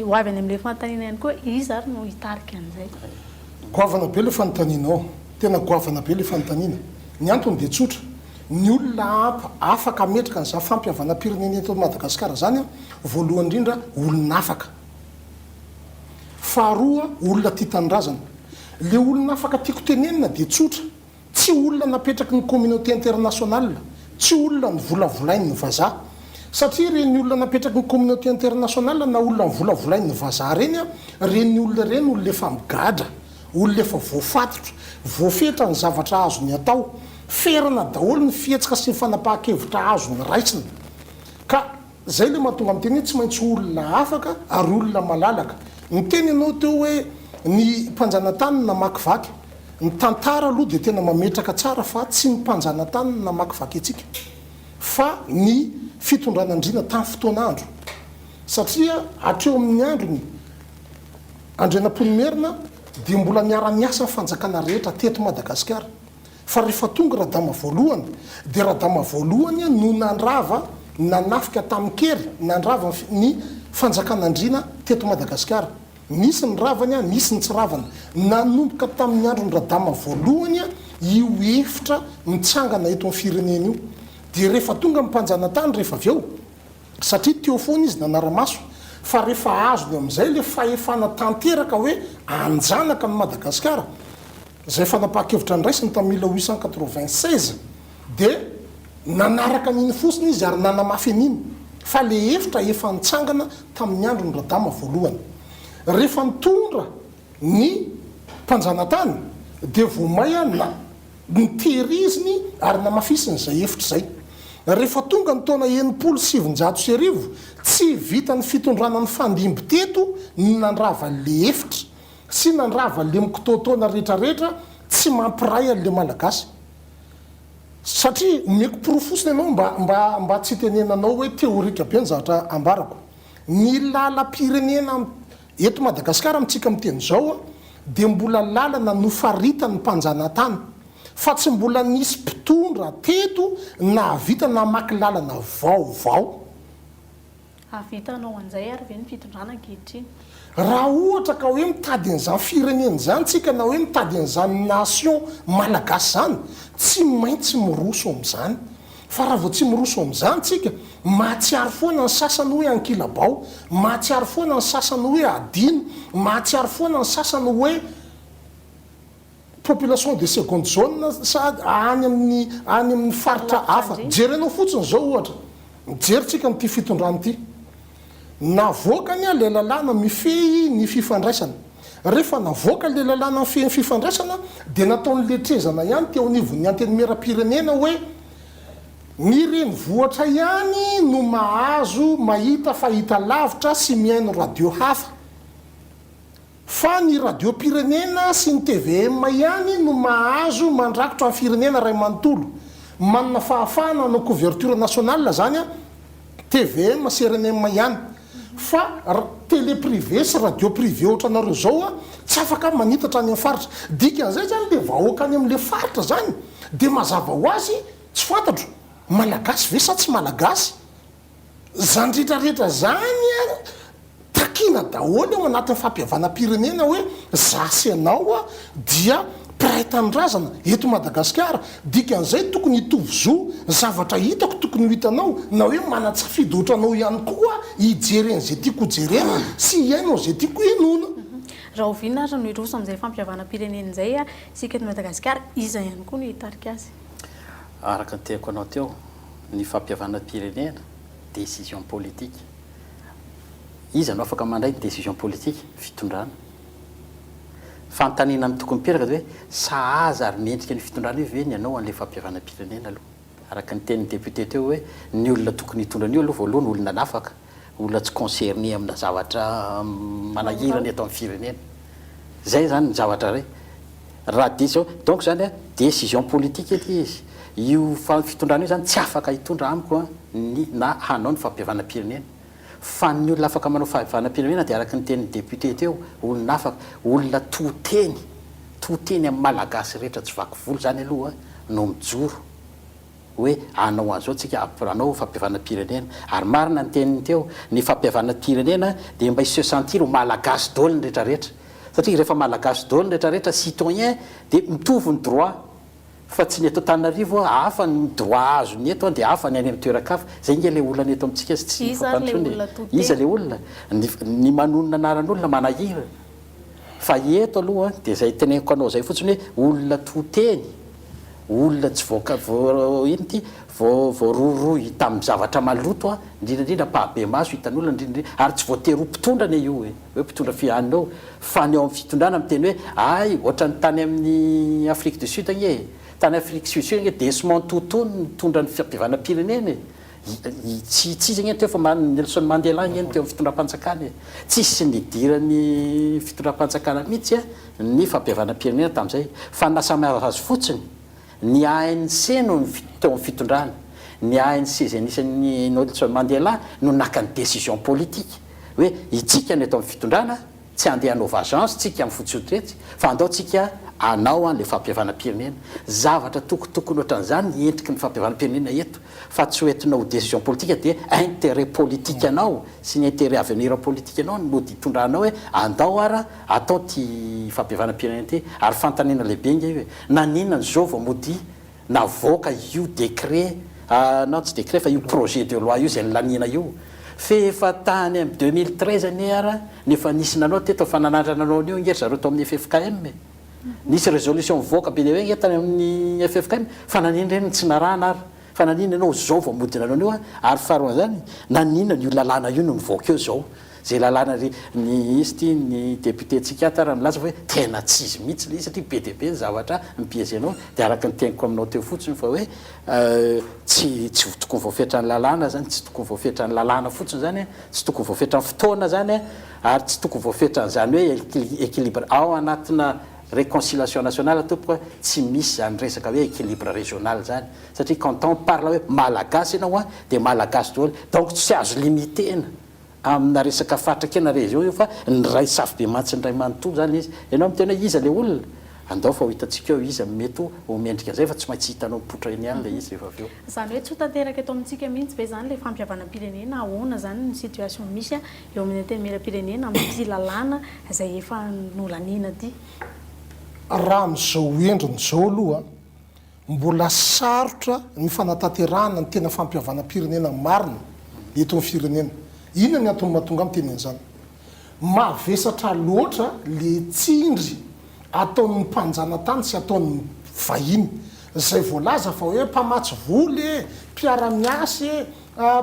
ho avy any amin'ilay fanontaniana ihany koa iza ary no hitarika an'izay? Goavana be ilay fanontanianao. Tena goavana be ilay fanontaniana. Ny antony dia tsotra, ny olona afaka hametraka an'izany fampihavanam-pirenena eto Madagasikara izany, voalohany indrindra olona afaka. Faharoa, olona tia tanindrazana. Ilay olona afaka tiako tenenina dia tsotra, tsy olona napetraky ny communauté internationale, tsy olona novolavolain'ny vazaha. Satria ireny olona napetraky ny communauté internationale na olona novolavolain'ny vazaha ireny, ireny olona ireny olona efa migadra. Olona efa voafatotra, voafetra ny zavatra azony atao, ferana daholo ny fihetsika sy ny fanapahan-kevitra azony raisina. Ka zay le mahatonga miteny hoe tsy maintsy olona afaka ary olona malalaka. Niteny ianao teo hoe ny mpanjanatany no namakivaky. Ny tantara aloha dia tena mametraka tsara fa tsy ny mpanjanatany no namakivaky antsika fa ny fitondran'andriana tamin'ny fotoan'andro. Satria hatreo amin'ny androny Andrianampoinimerina dia mbola niara-niasa ny fanjakana rehetra teto Madagasikara. Fa rehefa tonga Radama voalohany dia Radama voalohany no nandrava, nanafika tamin-kery, nandrava ny fanjakan'Andriana teto Madagasikara. Nisy ny ravany, nisy ny tsy ravany. Nanomboka tamin'ny andron'i Radama voalohany io efitra mitsangana eto amin'ny firenena io. Dia rehefa tonga ny mpanjanatany rehefa avy eo, satria teo foana izy nanara-maso fa rehefa azony amin'izay ilay fahefana tanteraka hoe hanjanaka an'i Madagasikara, izay fanapahan-kevitra noraisiny tamin'ny 1896, dia nanaraka an'iny fotsiny izy ary nanamafy an'iny fa ilay efitra efa nitsangana tamin'ny andron'i Radama voalohany. Rehefa nitondra ny mpanjanatany dia vao may na notehiriziny ary namafisiny izay efitra izay. Rehefa tonga ny taona 1960, tsy vitan'ny fitondrana nifandimby teto ny nandrava an'le efitra sy nandrava an'le mikitoatoana rehetrarehetra tsy mampiray an'le Malagasy. Satria omeko porofo fotsiny ianao mba mba mba tsy hitenenanao hoe théorique be ny zavatra ambarako. Ny lalam-pirenena Eto Madagasikara amintsika miteny izao dia mbola lalana nofaritan'ny mpanjanatany fa tsy mbola nisy mpitondra teto nahavita namaky lalana vaovao. Hahavita hanao an'izay ary ve ny fitondrana ankehitriny? Raha ohatra ka hoe mitady an'izany firenena izany tsika na hoe mitady an'izany nation malagasy izany, tsy maintsy miroso amin'izany. Fa raha vao tsy miroso amin'izany tsika, mahatsiaro foana ny sasany hoe ankilabao, mahatsiaro foana ny sasany hoe adino, mahatsiaro foana ny sasany hoe population de seconde zone sa any amin'ny any amin'ny faritra hafa. Jerenao fotsiny izao ohatra, mijery tsika amin'ity fitondrana ity. Navoakany ilay lalàna mifehy ny fifandraisana. Rehefa navoaka ilay lalàna mifehy ny fifandraisana dia nataony letrezana ihany teo anivon'ny Antenimierampirenena hoe ny renivohitra ihany no mahazo mahita fahitalavitra sy mihaino radio hafa. Fa ny radiom-pirenena sy ny tvm ihany no mahazo mandrakotra ny firenena iray manontolo. Manana fahafahana hanao couverture nationale zany tvm sy rnm ihany. Fa télé privé sy radio privé ohatranareo zao tsy afaka manitatra any amin'ny faritra. Dikan'izay zany le vahoaka any amin'le faritra zany dia mazava ho azy tsy fantatro malagasy ve sa tsy malagasy. Zany rehetra rehetra zany an takiana daholo ao anatin'ny fampihavanam-pirenena hoe za sy ianao an dia mpiray tanindrazana eto Madagasikara, dikan'izay tokony hitovy zo, ny zavatra hitako tokony ho hitanao na hoe manan-tsafidy ohatranao ihany koa aho hijery an'izay tiako ho jerena sy hihaino an'izay tiako henoina. Rahoviana ary no hiroso amin'izay fampihavanam-pirenena izay isika eto Madagasikara? Iza ihany koa no hitarika azy? Araka ny teniko anao teo, ny fampihavanam-pirenena, décision politique. Iza no afaka mandray ny décision politique? Fitondrana. Fanontaniana tokony mipetraka dia hoe sahaza ary mendrika an'io fitondrana io ve ny hanao an'ilay fampihavanam-pirenena aloha? Araka ny tenin'ny député teo hoe ny olona tokony hitondra an'io aloha voalohany olona nafaka, olona tsy concerné amina zavatra manahirana eto amin'ny firenena. Zay zany ny zavatra re. Raha diso, donc zany a, décision politique ity izy. Io fitondrana io zany tsy afaka hitondra amiko a, ny na hanao ny fampihavanam-pirenena. Fa ny olona afaka manao fahavanam-pirenena dia araka ny tenin'ny député teo, olona afaka, olona to teny, to teny amin'ny Malagasy rehetra tsy vaky volo izany aloha no mijoro hoe hanao an'izao tsika, hanao fampihavanam-pirenena. Ary marina ny teniny teo, ny fampihavanam-pirenena dia mba hi-se sentir ho Malagasy daholo ny rehetra rehetra. Satria rehefa Malagasy daholo ny rehetra rehetra, citoyen, dia mitovy ny droit. Fa tsy ny eto Antananarivo a, hafa ny droit azony eto an dia hafa ny any amin'ny toeran-kafa. Zay nge ilay olana eto amintsika sy tsy Iza ary ilay fampandrosoana e. olona to Iza teny? ilay olona? Ny ny manonona anaran'olona manahirana. Fa eto aloha dia izay teneniko anao izay fotsiny hoe olona to teny, olona tsy voaka vo ino ity vo voarohirohy tamin'ny zavatra maloto an, indrindra indrindra ampahabemaso hitan'olona indrindra indrindra ary tsy voatery ho mpitondra anie io e. Hoe mpitondra fihanina eo, fa ny ao amin'ny fitondrana miteny hoe hay ohatran'ny tany amin'ny Afrique du Sud ange e! Tany Afrique du Sud ange Desmond Tutu no nitondra ny fampihavanam-pirenena e! Tsy tsy izy ange no teo fa Nelson Mandela ange no teo amin'ny fitondram-panjakana e! Tsisy nidiran'ny fitondram-panjakana mihitsy ny fampihavanam-pirenena tamin'izay fa ny naha samy hafa azy fotsiny Ny ANC no teo amin'ny fitondrana. Ny ANC izay anisan'ny Nelson Mandela no naka ny décision politique hoe itsika no eto amin'ny fitondrana, tsy handeha hanao vengeance tsika amin'ny fotsy hoditra etsy fa andao tsika hanao an'ilay fampihavanam-pirenena. Zavatra tokotokony ohatran'izany ny endriky ny fampihavanam-pirenena eto fa tsy ho entinao ho décision politique dia intérêt politique anao sy ny intérêt avenir politique anao no mody hitondranao hoe andao ara atao ty fampihavanam-pirenena ty ary fanontaniana lehibe nge io e! Naninona no zao vao mody navoaka io décret non tsy décret fa io projet de loi io izay nolaniana io f'efa tany amin'ny 2013 anie ara no efa nisy nanao teto fa nanandrana nanao an'io ange ry zareo tao amin'ny ffkm e! Nisy résolution nivoaka be dia be ange tany amin'ny ffkm fa naninona ireny no tsy narahana ary fa naninona ianao zao vao mody nanao an'io ary faharoan'izany naninona io lalàna io no nivoaka eo zao Zay lalàna ry ny izy ty ny député tsika ato ary milaza fa hoe tena tsy izy mihitsy le izy satria be dia be ny zavatra mi-piéger-nao dia araka ny teniko aminao teo fotsiny fa hoe tsy tsy tokony voafetran'ny lalàna zany, tsy tokony voafetran'ny lalàna fotsiny zany, tsy tokony voafetran'ny fotoana zany ary tsy tokony voafetran'izany hoe équilibre ao anatina réconciliation nationale tompoko a, tsy misy zany resaka hoe équilibre régional zany satria quand on parle hoe malagasy ianao a dia malagasy daholo donc tsy azo limiter-na Amina resaka faritra kely na région io fa ny ray safobemantsy ny ray manontolo zany izy. Ianao miteny hoe iza le olona? Andao fa ho hitantsika eo iza no mety ho mendrika an'izay fa tsy maintsy hitanao mipoitra eny ihany ilay izy rehefa avy eo. Izany hoe tsy ho tanteraka eto amintsika mihitsy ve izany ilay fampihavanam-pirenena? Ahoana izany ny situation misy eo amin'ny Antenimierampirenena amin'ity lalàna izay efa nolaniana ity? Raha amin'izao endriny izao aloha Mbola sarotra ny fanatanterahana ny tena fampihavanam-pirenena marina eto amin'ny firenena. Inona ny antony mahatonga ahy miteny an'izany? Mavesatra loatra le tsindry ataon'ny mpanjanatany sy ataon'ny vahiny izay voalaza fa hoe mpamatsy vola e, mpiara-miasa e,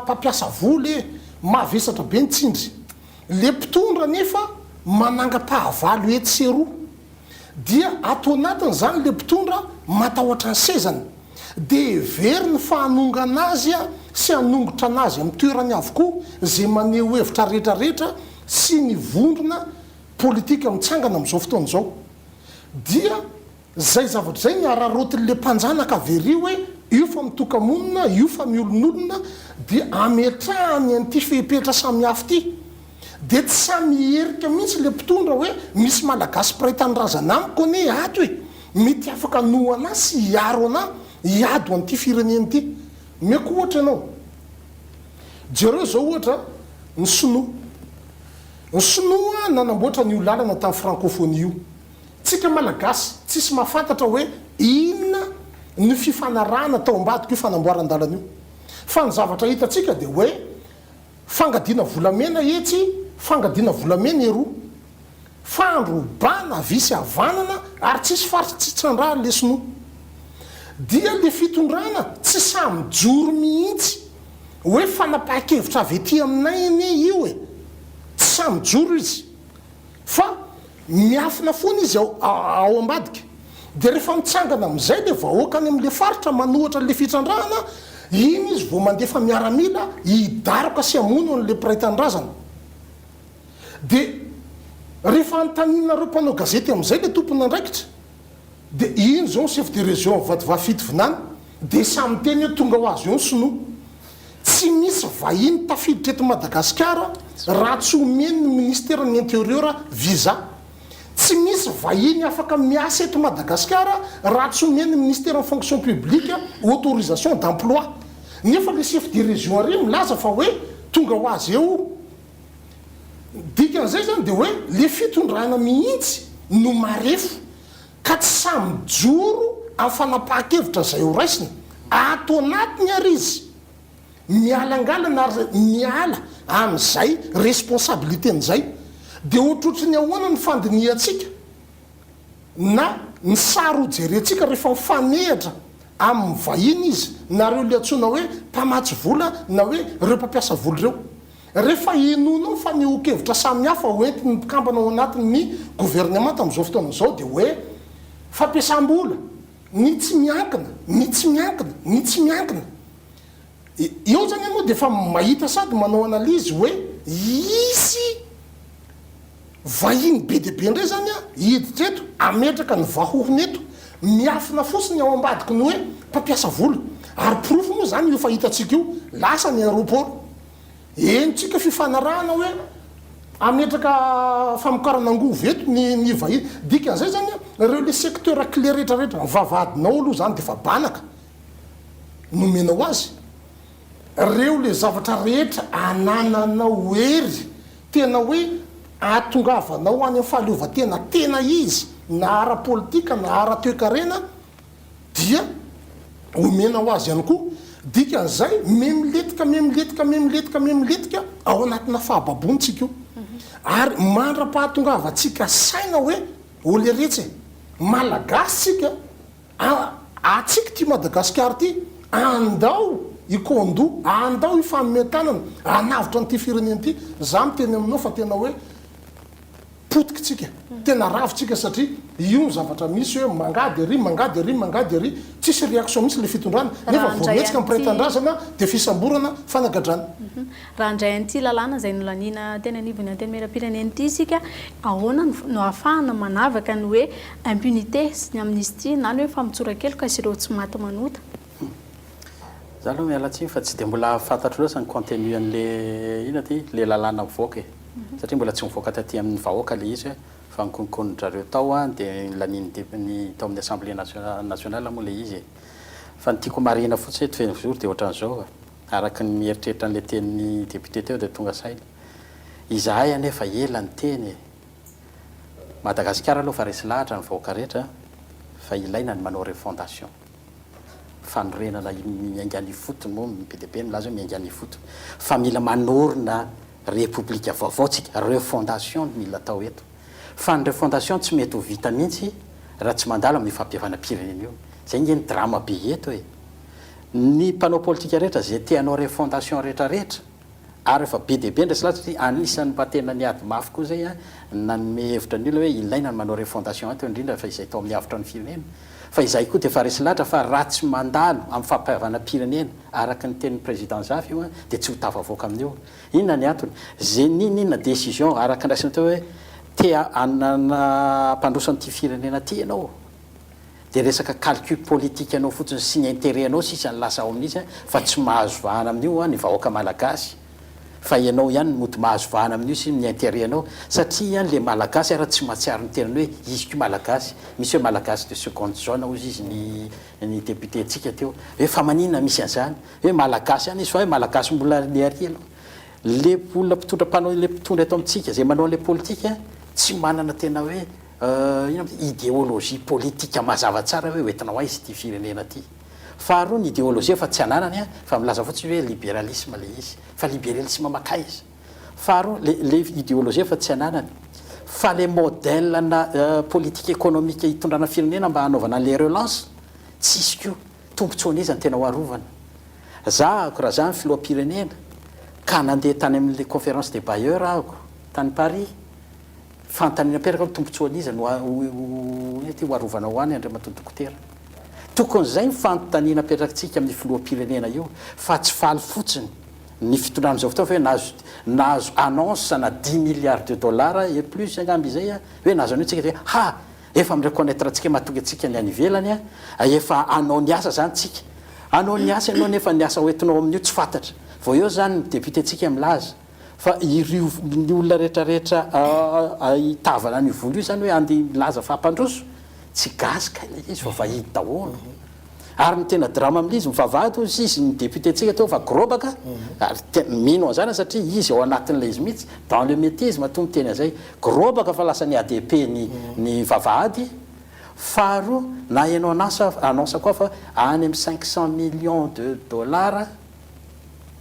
mpampiasa vola e. Mavesatra be ny tsindry. Le mpitondra anefa manangam-pahavalo etsy sy eroa. Dia ato anatiny izany le mpitondra matahotra ny sezany. Dia heveriny fa hanongana azy sy hanongotra anazy amin'ny toerany avokoa izay maneho hevitra rehetra rehetra sy ny vondrona politika mitsangana amin'izao fotoana izao. Dia izay zavatra izay ny araraotin'le mpanjanaka avy ery hoe io fa mitoka-monina, io fa miolonolona dia ametrahany an'ity fepetra samihafa ity. Dia tsy sahy miherika mihitsy ilay mpitondra hoe misy Malagasy mpiray tanindrazana amiko anie ato e! Mety afaka hanohana ahy sy hiaro anah hiady ho an'ity firenena ity. Omeko ohatra ianao. Jereo izao ohatra ny sinoa. Ny sinoa nanamboatra an'io lalana tamin'ny francophonie io. Tsika Malagasy tsisy mahafantatra hoe inona ny fifanarahana tao ambadik'io fanamboaran-dalana io. Fa ny zavatra hitantsika dia hoe Fangadiana volamena etsy, fangadiana volamena eroa. Fandrobana havia sy havanana ary tsisy faritra tsy trandrahany le sinoa. Dia le fitondrana tsy sahy mijoro mihitsy hoe fanapahan-kevitra avy ety aminay anie io e! Tsy sahy mijoro izy. Fa miafina foana izy ao ao ambadika. Dia rehefa mitsangana amin'izay ilay vahoaka any amin'ilay faritra manohatra an'ilay fitrandrahana, iny izy vao mandefa miaramila hidaroka sy hamono an'ilay mpiray tanindrazana. Dia rehefa anontanianareo mpanao gazety amin'izay ilay tompon'andraikitra, dia iny izao ny chef de région Vatovavy Fitovinany dia samy miteny hoe tonga ho azy eo ny sinoa. Tsy misy vahiny tafiditra eto Madagasikara raha tsy omen'ny minisiteran'ny Interieur visa. Tsy misy vahiny afaka miasa eto Madagasikara raha tsy omen'ny minisiteran'ny Fonction publique autorisation d'emploi. Nefa le chef de région ary milaza fa hoe tonga ho azy eo. Dikan'izay zany dia hoe le fitondrana mihitsy no marefo ka tsy sahy mijoro amin'ny fanapahan-kevitra izay ho raisina. Ato anatiny ary izy mialangalana ary miala amin'izay responsabilité-ny izay. Dia ohatrohatry ny ahoana ny fandinihantsika na ny sary ho jerentsika rehefa mifanehatra amin'ny vahiny izy na ireo ilay antsoina hoe mpamatsy vola na hoe ireo mpampiasa vola ireo. Rehefa henoinao ny fanehoan-kevitra samihafa hoentin'ny mpikambana ao anatin'ny governemanta amin'izao fotoana izao dia hoe fampiasam-bola, ny tsy miankina, ny tsy miankina, ny tsy miankina. Eo izany ianao dia efa mahita sady manao analyse hoe hisy vahiny be dia be indray izany hiditra eto, hametraka ny vahohony eto. Miafina fotsiny ao ambadiky ny hoe mpampiasa vola. Ary porofo moa izany io efa hitantsika io, lasa ny aéroport. Henontsika fifanarahana hoe hametraka famokarana angovo eto ny ny vahiny. Dikan'izay izany ireo le secteur clé rehetra rehetra, ny vavahadinao aloha izany dia efa banaka nomenao azy. Ireo le zavatra rehetra anananao hery tena hoe ahatongavanao any amin'ny fahaleovantena tena izy na ara-politika na ara-toekarena dia omena ho azy ihany koa. Dikan'izay, memiletika, memiletika, memiletika, memiletika ao anatina fahababoana tsika io. Ary mandra-pahatongavantsika saina hoe, oleretsy e, Malagasy tsika, antsika ity Madagasikara ity, andao hikondo, andao hifanome tanana hanavotra an'ity firenena ity. Za miteny aminao fa tena hoe potika tsika, tena ravo tsika satria io ny zavatra misy hoe mangady ary, mangady ary, mangady ary, tsisy réaction mihitsy le fitondrana, nefa Raha vao handray mihetsika ny mpiray an'ity tanindrazana dia fisamborana, fanagadrana. Raha handray an'ity lalàna izay nolaniana teny anivon'ny Antenimierampirenena ity isika, ahoana no ahafahana manavaka ny hoe impunité sy ny amnistie na ny hoe famotsoran-keloka sy ireo tsy maty manota? Za aloha miala tsiny fa tsy dia mbola fantatro loatra ny contenu an'le inona ty le lalàna mivoaka e. Satria mbola tsy nivoaka taty amin'ny vahoaka le izy fa nikononkonon-drareo tao an dia nilanian'ny dep ny tao amin'ny assemblée nationale moa le izy e. Fa ny tiako marihina fotsiny eto Fenozoro dia ohatran'izao e, araka ny mieritreritra an'le tenin'ny député teo dia tonga saina. Izahay anefa ela niteny e. Madagasikara aloha fa resy lahatra ny vahoaka rehetra fa ilaina ny manao refondation. Fanorenana miainga any ifotony moa be dia be ny milaza hoe miainga any ifotony fa mila manorina repoblika vaovao tsika, refondation no mila atao eto. Fa ny refondation tsy mety ho vita mihitsy raha tsy mandalo amin'io fampihavanam-pirenena io. Izay ange ny drama be eto e. Ny mpanao politika rehetra izay te hanao refondation rehetra rehetra Ary efa be dia be ny resy lahatra satria anisan'ny mba tena niady mafy koa izay nanome hevitra ny olona hoe ilaina ny manao refondation eto indrindra fa izay tao amin'ny avotra ny firenena. Fa izahay koa dia efa resy lahatra fa raha tsy mandalo amin'ny fampihavanam-pirenena araka ny tenin'ny Président Zafy io dia tsy ho tafavoaka amin'io. Inona ny antony? Ze n'inon'inona décision araka ny raisina teo hoe te hampandroso an'ity firenena ity ianao, dia resaka calcul politique anao fotsiny sy ny intérêt anao sisa no lasa ao amin'izy fa tsy mahazo vahana amin'io ny vahoaka malagasy fa ianao ihany no mody mahazo vahana amin'io sy ny intérêt anao satria le malagasy ara tsy mahatsiaro ny tenany hoe izy koa malagasy misy hoe malagasy de seconde zone hozy izy ny ny député ntsika teo hoe fa maninona misy an'izany hoe malagasy ihany izy fa hoe malagasy mbola le ary aloha le olona mpitondra mpanao le mpitondra eto amintsika izay manao le politika tsy manana tena hoe Inona moa ity? Idéologie politique mazava tsara hoe hoentina ho aiza ity firenena ity. Faharoa ny idéologie efa tsy ananany fa milaza fotsiny hoe libéralisme le izy. Fa libéralisme makaiza? Faharoa le le idéologie efa tsy ananany fa le modèle na politique économique hitondrana firenena mba hanaovana an'le relance tsisy koa. Tombotsoan'iza no tena ho arovana? Za ako raha za ny filoham-pirenena ka nandeha tany amin'le conférence des bailleurs ahako tany Paris, Fanontaniana apetraka hoe tombotsoan'iza no ho ho arovana ho any Andriamatoa Dokotera? Tokony izay ny fanontaniana apetrakitsika amin'ny filoham-pirenena io fa tsy faly fotsiny ny fitondrana amin'izao fotoana fa hoe nahazo nahazo annonce na dix milliards de dollars et plus angamba izay hoe nahazo an'io tsika dia ha! Efa mi-reconnaitre antsika matoky antsika ny any ivelany a, efa hanao ny asa zany tsika. Hanao ny asa ianao nefa ny asa hoentinao amin'io tsy fantatra. Vao eo izany ny député-ntsika milaza fa ireo ny olona rehetra rehetra hitavana an'io vola io izany hoe andeha milaza fa hampandroso, tsy gasy kay ilay izy fa vahiny daholo. Ary ny tena drame amin'ilay izy, mivavahady hozy izy ny député-ntsika teo fa grobaka, ary tena mino an'izany aho satria izy ao anatin'ilay izy mihitsy, dans le métier izy matoa miteny an'izay, grobaka fa lasa ny ADP ny ny vavahady, faharoa naheno annonce annonce koa fa any amin'ny 500 millions de dollars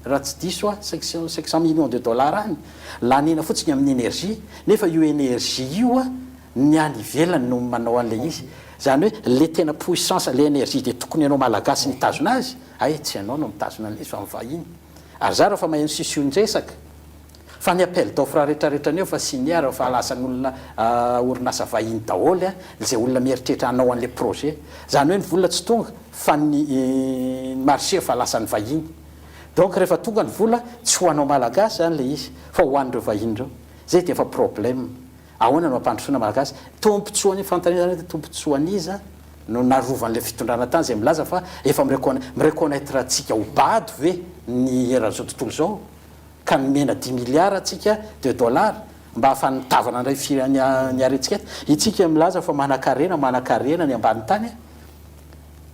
raha tsy diso aho, 500 millions de dollars any, laniana fotsiny amin'ny énergie, nefa io énergie io ny any ivelany no manao an'ilay izy, izany hoe le tena puissance, le énergie dia tokony ianao malagasy mitazona azy, hay tsy ianao no mitazona an'ilay izy fa ny vahiny. Ary za raha fa maheno sision-dresaka fa ny appel d'offre retraretra an'io fa signé ary efa lasan'olona orinasa vahiny daholo izay olona mieritreritra hanao an'ilay projet. Izany hoe ny vola tsy tonga fa ny marché efa lasan'ny vahiny. Donc rehefa tonga ny vola tsy ho anao malagasy izany ilay izy fa ho an'ireo vahiny ireo. Izay dia efa problème. Ahoana no hampandrosoana malagasy? Tombotsoan'ny fanontaniana izany hoe tombotsoan'iza no narovan'ilay fitondrana tany izay milaza fa efa mi-reconnaitre antsika ho bado ve ny eran'izao tontolo izao ka nomena dix milliards antsika de dollars mba hahafahany mitavana indray firy ny harentsika eto? Itsika milaza fa manankarena, manankarena ny ambany tany a!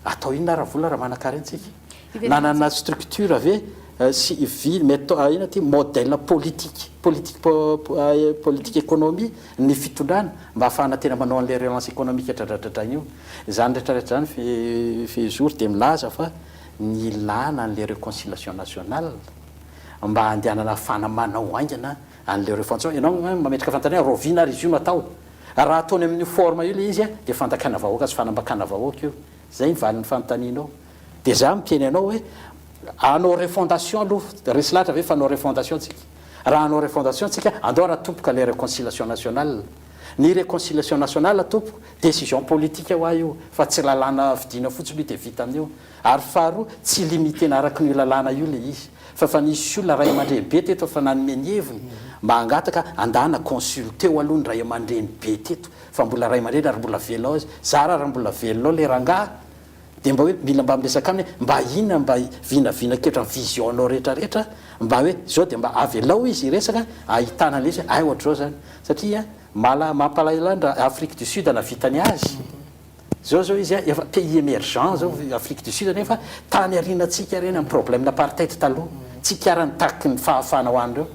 Atao inona ary vola raha manankarena tsika? Nanana structure ve sy vy meto inona ty modèle politique politique politique économie ny fitondrana mba hahafahana tena manao an'ilay relance économique dradradradraina io. Izany rehetra rehetra izany fehizoro dia milaza fa ny ilana an'ilay réconciliation nationale mba handehanana hahafahana manao haingana an'ilay refondation. Ianao mametraka fanontaniana rahoviana ary izy io no atao? Raha ataony amin'io forme io ilay izy dia fandakana vahoaka sy fanambakana vahoaka io. Izay ny valin'ny fanontanianao. Dia za miteny anao hoe hanao refondation aloha, resy lahatra ve fa hanao refondation tsika? Raha hanao refondation tsika, andao raha tompoko ilay reconciliation nationale. Ny reconciliation nationale tompoko, decision politique hoa io, fa tsy lalàna fidiana fotsiny io dia vita amin'io. Ary faharoa, tsy limiter-na araka an'io lalàna io ilay izy. Fa efa nisy olona ray aman-dreny be teto efa nanome ny heviny mba hangataka andana consulter-o aloha ny ray aman-dreny be teto fa mbola ray aman-dreny ary mbola velona ao izy. Zara raha mbola velona ao ilay rangahy. Dia mba hoe mila mba miresaka aminy hoe mba inona mba vinavina-kevitra ny vision nao rehetra rehetra mba hoe zao dia mba avelao izy hiresaka ahitana an'ilay izy hoe hay ohatr'izao zany satria mala mampalahelo ahy raha Afrique du Sud nahavita ny azy zao zao izy efa pays emergent zao Afrique du Sud nefa tany aorianantsika ireny amin'ny problème apartheid taloha tsika ary nitaky ny fahafahana ho an'ireo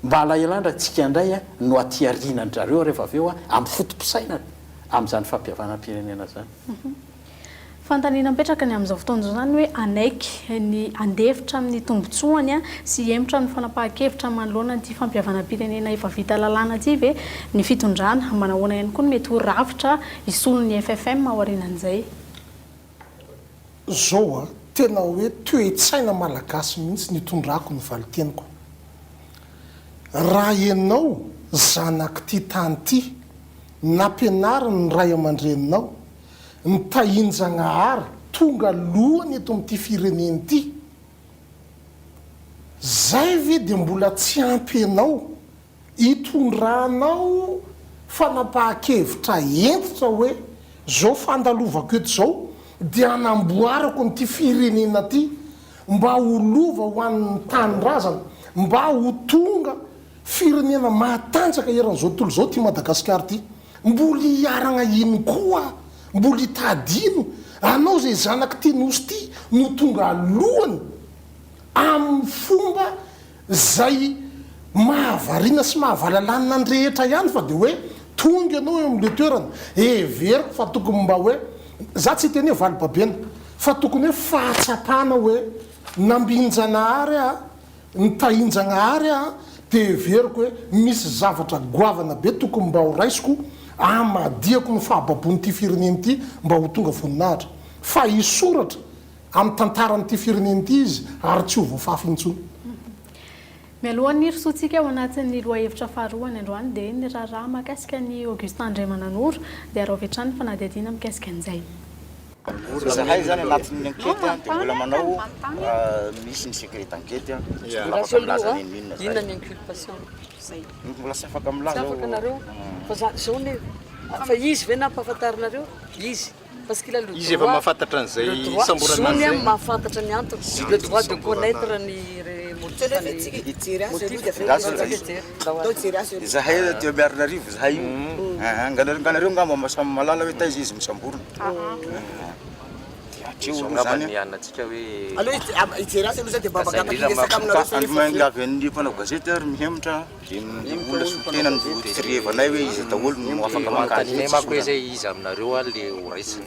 mba alahelo ahy raha tsika indray no aty aorianan-dRareo rehefa avy eo amin'ny foto-pisainana amin'izany fampihavanam-pirenena zany. Fanontaniana mipetraka ny amin'izao fotoana izao izany hoe hanaiky ny handefitra amin'ny tombontsoany sy hihemotra amin'ny fanapahan-kevitra manoloana an'ity fampihavanam-pirenena efa vita lalàna ity ve ny fitondrana? Manahoana ihany koa ny mety ho rafitra hisolo ny FFM aorianan'izay? Zao a, tena hoe toe-tsaina malagasy mihitsy ny itondrako ny valin-teniko. Raha ianao zanak'ity tany ity, nampianarin'ny ray aman-dreninao, Ny tahin-Jagnahary tonga lohany eto amin'ity firenena ity. Zay ve dia mbola tsy ampy anao hitondranao fanapahan-kevitra hentitra hoe zao fandalovako eto zao dia hanamboarako an'ity firenena ity mba ho lova ho an'ny tanindrazana, mba ho tonga firenena matanjaka eran'izao tontolo izao ity Madagasikara ity. Mbola hiaragna ino koa? Mbola hitady ino? Anao izay zanak'ity nosy ity no tonga alohany amin'ny fomba izay mahavariana sy mahavalalanina ny rehetra ihany fa dia hoe tonga ianao eo amin'ilay toerana. Heveriko fa tokony mba hoe, za tsy hiteny hoe valibabena, fa tokony hoe fahatsapana hoe nambin-janahary aho Ny tahin-Jagnahary a dia heveriko hoe misy zavatra goavana be tokony mba ho raisiko hamadihako ny fahababoan'ity firenena ity mba ho tonga voninahitra. Fa hisoratra amin'ny tantaran'ity firenena ity izy ary tsy ho voafafy intsony. Mialohan'ny hirosoantsika ao anatin'ny lohahevitra faharoa any androany dia ny raharaha mahakasika an'i Augustin Andriamananoro dia araho avy hatrany ny fanadihadiana mikasika an'izay. Izahay izany anatin'ny ankety dia mbola manao misy ny secret d'enquête tsy mbola afaka milaza n'inon'inona Inona ny inculpation zay? Mbola tsy afaka milaza Tsy afaka nareo fa za zao ne fa izy ve nampahafantarinareo? Izy parce qu'il a le droit Izy efa mahafantatra an'izay le droit hisamborana azy zony zay. mahafantatra ny antony le droit de connaître ny motif. Izahay aty Miarinarivo izahay io. Nga nareo angamba mba samy mahalala hoe taiza izy misamborina. Dia hatreo aloha zany an. Ka miangavy an'ny mpanao gazety ary mihemotra dia ny olona solontena no jerevanay hoe iza daholo no afaka maka azy.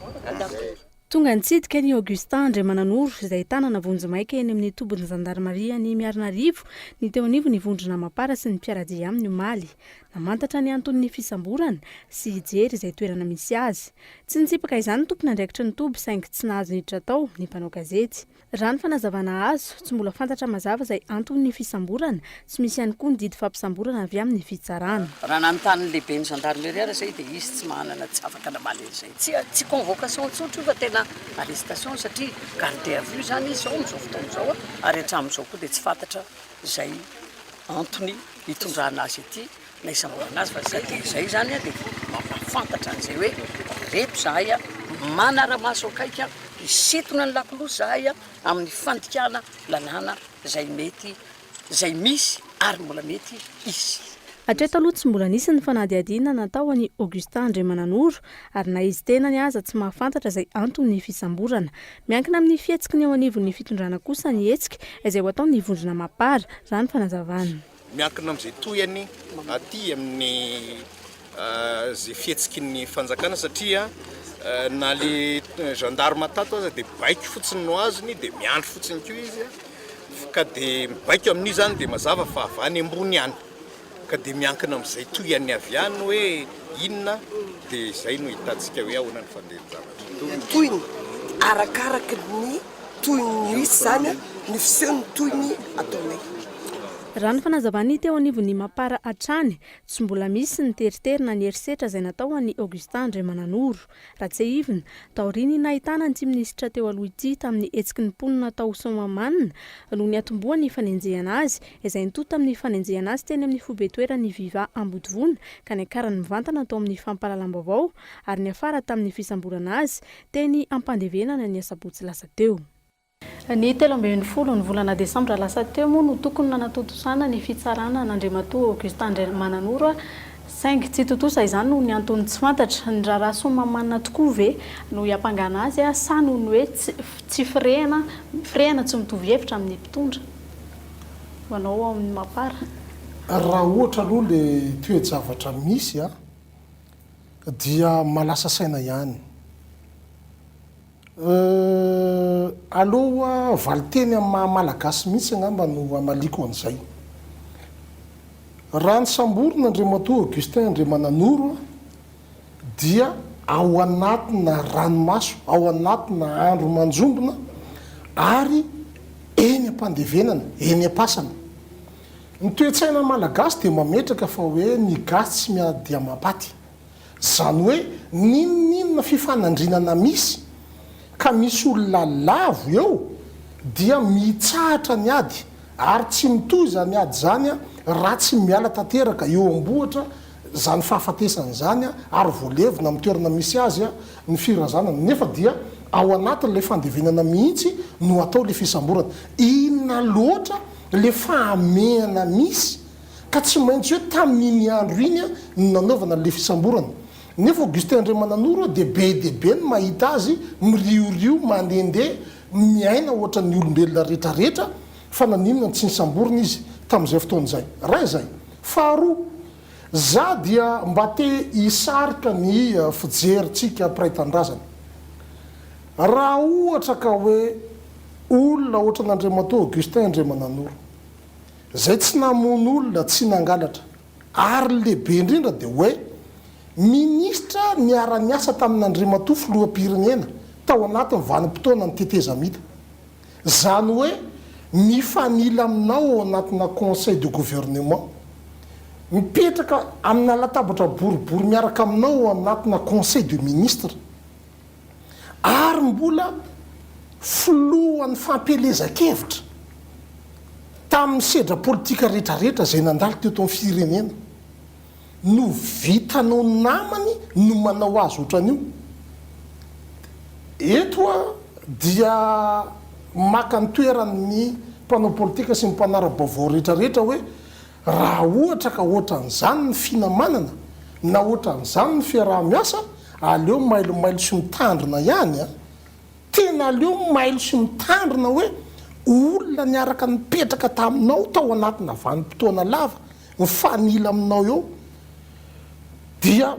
Tonga nitsidika an'i Augustin Andriamananoro, izay tanana vonjimaika eny amin'ny tobin'ny zandarimaria any Miarinarivo, ny teo anivon'ny vondrona Mapar sy ny mpiara-dia aminy omaly. Namantatra ny anton'ny fisamborana sy hijery izay toerana misy azy. Tsy nitsipaka izany ny tompon'andraikitry ny toby saingy tsy nahazo niditra tao ny mpanao gazety. Raha ny fanazavana azo, tsy mbola fantatra mazava izay anton'ny fisamborana, tsy misy ihany koa ny didy fampisamborana avy amin'ny fitsarana. Raha nanontany ny lehiben'ny gendarmerie ary izay dia izy tsy manana, tsy afaka namaly an'izay. Tsy tsy convocation tsotra io fa tena arrestation satria garde à vue izany izy izao amin'izao fotoana izao ary hatramin'izao koa dia tsy fantatra izay antony hitondrana azy ety na hisamborana azy fa izay dia izay izany dia mampahafantatra an'izay hoe ireto izahay manara-maso akaiky hisintona ny lakolosy izahay amin'ny fandikana lalàna izay mety izay misy ary mbola mety hisy. Hatreto aloha tsy mbola nisy ny fanadihadiana natao an'i Augustin Andriamananoro ary na izy tenany aza tsy mahafantatra izay anton'ny fisamborana. Miankina amin'ny fihetsiky ny eo anivon'ny fitondrana kosa ny hetsika izay ho ataon'ny vondrona Mapar, raha ny fanazavana. Miankina amin'izay tohiny aty amin'ny izay fihetsiky ny fanjakana satria na le gendarme tato aza dia baiko fotsiny no azony dia miandry fotsiny koa izy ka dia mibaiko amin'io izany dia mazava fa avy any ambony any ka dia miankina amin'izay tohiny avy any hoe inona dia izay no hitantsika hoe ahoana ny fandehan-javatra. Tohiny arakaraky ny tohiny misy izany ny fisehony tohiny ataonay. Raha ny fanazavan'ny teo anivon'ny Mapar hatrany, tsy mbola misy ny teritery na ny herisetra izay natao an'i Augustin Andriamananoro. Raha tsiahivina, taorian'ny nahitana an'ity minisitra teo aloha ity tamin'ny hetsiky ny mponina tao Soamahamanina no niatombohan'ny fanenjehana azy, izay nitohy tamin'ny fanenjehana azy teny amin'ny foibe-toeran'ny Viva Ambodivona ka niakarany mivantana tao amin'ny fampahalalam-baovao ary niafara tamin'ny fisamborana azy teny Ampandevenana ny asabotsy lasa teo. Ny 13 ny volana desambra lasa teo moa no tokony nanatontosana ny fitsarana an'Andriamatoa Augustin Andriamananoro saingy tsy tontosa izany noho ny antony tsy fantatra. Ny raharaha Soamahamanina tokoa ve no hiampangana azy sa noho ny hoe tsy firehana firehana tsy mitovy hevitra amin'ny mpitondra ho anao ao amin'ny Mapar? Raha ohatra aloha le toe-javatra misy dia mahalasa saina ihany. Euh, aleo hoa valinteny amin'ny maha malagasy mihitsy angamba no hamaliako an'izay. Raha ny samborina Andriamatoa Augustin Andriamananoro dia ao anatina ranomaso, ao anatina andro manjombona ary eny am-pandevenana, eny am-pasana. Ny toe-tsaina malagasy dia mametraka fa hoe ny gasy tsy miady amam-paty. Izany hoe n'inon'inona fifanandrinana misy ka misy olona lavo eo dia mitsahatra ny ady ary tsy mitohy izany ady izany raha tsy miala tanteraka eo am-bohitra izany fahafatesana izany ary voalevina amin'ny toerana misy azy ny firazanana nefa dia ao anatin'ilay fandevenana mihitsy no atao ilay fisamborana. Inona loatra ilay fahamehana misy Ka tsy maintsy hoe tamin'iny andro iny no nanaovana an'ilay fisamborana. Nefa Augustin Andriamananoro dia be dia be ny mahita azy miriorio, mandehandeha, miaina ohatran'ny olombelona rehetrarehetra, fa naninona no tsy nisamborina izy tamin'izay fotoana izay? Iray izay. Faharoa, za dia mba te hisarika ny fijerintsika mpiray tanindrazana. Raha ohatra ka hoe olona ohatran'Andriamatoa Augustin Andriamananoro, Izay tsy namono olona, tsy nangalatra. Ary ny lehibe indrindra dia hoe minisitra niara-niasa tamin'Andriamatoa Filoham-pirenena tao anatin'ny vanim-potoanan'ny tetezamita. Izany hoe mifanila aminao ao anatina conseil de gouvernement. Mipetraka amina latabatra boribory miaraka aminao ao anatina conseil de ministre. ary mbola filohan'ny fampielezan-kevitra tamin'ny sedra politika rehetrarehetra izay nandalo teto amin'ny firenena no vitanao namany no manao azy ohatran'io. Eto aho dia maka ny toeran'ny mpanao politika sy ny mpanara-baovao rehetra rehetra hoe raha ohatra ka ohatran'izany ny finamanana na ohatran'izany ny fiaraha-miasa aleo mailomailo sy mitandrina ihany a! Tena aleo mailo sy mitandrina hoe olona niaraka nipetraka taminao tao anatina vanim-potoana lava mifanila aminao eo dia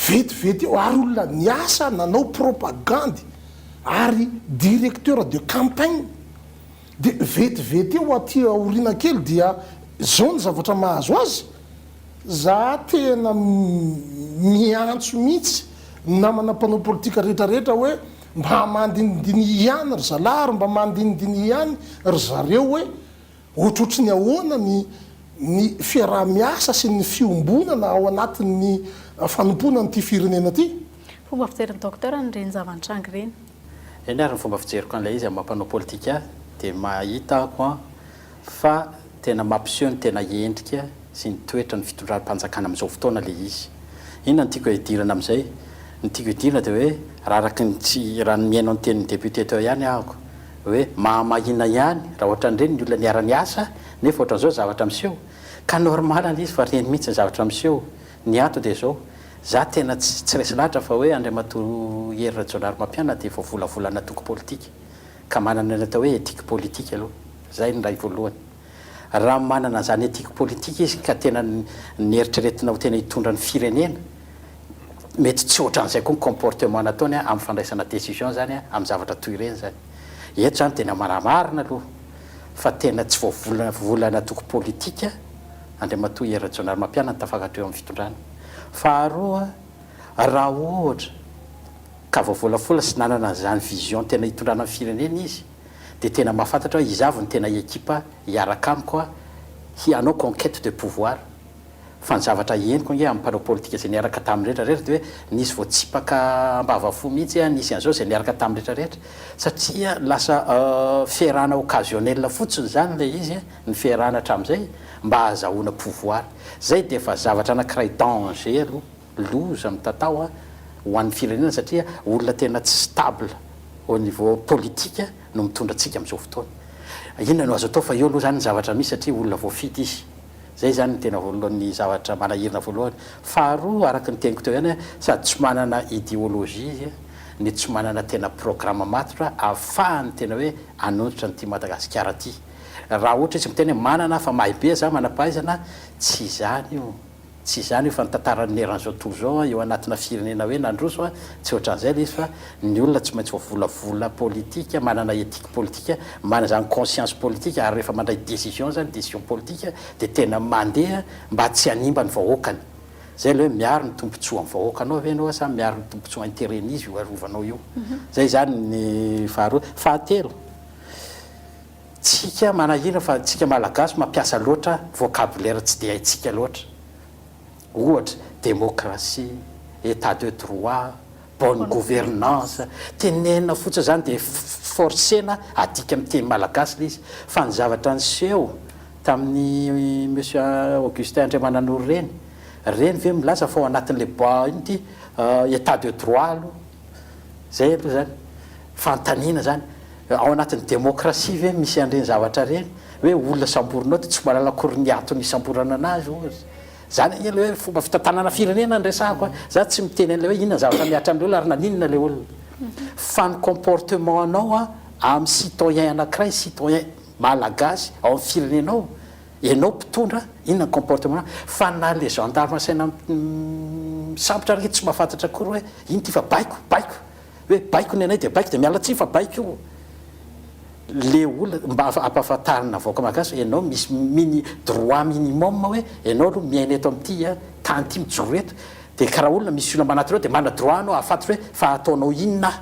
vetivety eo ary olona niasa nanao propagandy ary directeur de campagne dia vetivety eo aty aoriana kely dia zao ny zavatra mahazo azy Za tena miantso mihitsy ny namana mpanao politika rehetra rehetra hoe mba mandinidiniha ihany ry zalahy ary mba mandinidiniha ihany ry zareo hoe ohatrohatry ny ahoana ny ny fiaraha-miasa sy ny fiombonana ao anatin'ny fanompoana an'ity firenena ity. Fomba fijerin'i Docteur an'ireny zava-nitranga ireny. Eny ary ny fomba fijeriko an'ilay izy amin'ny maha mpanao politika ahy dia mahita aho an fa tena mampiseho ny tena endrika sy ny toetra ny fitondram-panjakana amin'izao fotoana ilay izy. Inona no tiako hidirana amin'izay? Ny tiako hidirana dia hoe raha araka ny tsy raha ny mihaino ny tenin'ny député teo ihany ahako hoe mahamahina ihany raha ohatran'ireny ny olona niara-niasa nefa ohatran'izao ny zavatra miseho. Ka normal ilay izy fa ireny mihitsy ny zavatra miseho. Ny ato dia izao, za tena tsy tsy resy lahatra fa hoe Andriamatoa Hery Rajaonarimampianina dia voavolavolan'antoko politika. Ka manana ny atao hoe éthique politique aloha. Zay ny iray voalohany. Raha manana an'izany éthique politique izy ka tena neritreretina ho tena hitondra ny firenena, mety tsy ohatran'izay koa ny comportement nataony amin'ny fandraisana décision zany amin'ny zavatra toy ireny zany. Eto zany tena manamarina aloha fa tena tsy voavolana antoko politika Andriamatoa Hery Rajaonarimampianina no tafakatra eo amin'ny fitondrana. Faharoa, raha ohatra ka voavolafola sy nanana an'izany vision tena hitondrana ny firenena izy dia tena mahafantatra hoe iza avy no tena ekipa hiaraka amiko hi hanao conquête de pouvoir. Fa ny zavatra henoko ange amin'ny mpanao politika izay niaraka taminy rehetra rehetra dia hoe nisy voatsipaka ambavafo mihitsy nisy an'izao izay niaraka taminy rehetra rehetra satria lasa fiarahana occasionnel fotsiny izany ilay izy ny fiarahana hatramin'izay mba hahazahoana pouvoir. Izay dia efa zavatra anankiray danger aloha. Loza mitatao ho an'ny firenena satria olona tena tsy stable au niveau politique no mitondra antsika amin'izao fotoana. Inona no azo atao fa eo aloha izany ny zavatra misy satria olona voafidy izy. Izay izany no tena voalohany zavatra manahirana voalohany. Faharoa araka ny teniko teo ihany sady tsy manana ideologie izy no tsy manana tena programme matotra ahafahany tena hoe hanonitra an'ity Madagasikara ity. Raha ohatra izy miteny hoe manana aho fa mahay be za manam-pahaizana, tsy izany io. Tsy izany io fa ny tantaran'ny eran'izao tontolo izao eo anatina firenena hoe nandroso tsy ohatran'izay ilay izy fa ny olona tsy maintsy voavolavola politika, manana ethique politika, manana izany conscience politika ary rehefa mandray décision izany, décision politika dia tena mandeha mba tsy hanimba ny vahoakany. Izay ilay hoe miaro ny tombontsoan'ny vahoakanao ve ianao sa miaro ny tombontsoa intérêt-n'izy io arovanao io. Izay izany ny faharoa. Fahatelo. Tsika manahirana fa tsika malagasy mampiasa loatra vocabulaire tsy dia haintsika loatra. Ohatra, démocratie, état de droit, bonne gouvernance. Tenenina fotsiny izany dia forcer-na adika amin'ny teny malagasy ilay izy. Fa ny zavatra niseho tamin'ny Monsieur Augustin Andriamananoro ireny, ireny ve milaza fa ao anatin'ilay bois ino ity, état de droit aloha. Izay aloha izany. Fanontaniana izany. Ao anatin'ny demokrasia ve misy an'ireny zavatra ireny? Hoe olona samborinao dia tsy mahalala akory ny antony isamborana anazy ohatra. Izany anie ilay hoe fomba fitantanana firenena no resahako a. Za tsy miteny an'ilay hoe inona ny zavatra mihatra amin'ilay olona ary naninona ilay olona. Fa ny comportement anao amin'ny citoyen anankiray, citoyen malagasy ao amin'ny firenenao, ianao mpitondra, inona ny comportement anao. Fa na ilay gendarme asaina misambotra ary ange tsy mahafantatra akory hoe inona ity fa baiko, baiko. Hoe baiko ny anay dia baiko dia miala tsiny fa baiko io le olona mba ampahafantarina vahoaka malagasy hoe ianao misy mini droit minimum hoe ianao aloha miaina eto amin'ity tany ity mijoro eto dia ka raha olona misy olona manatona eo dia mana droit anao hahafantatra hoe fa ataonao inona aho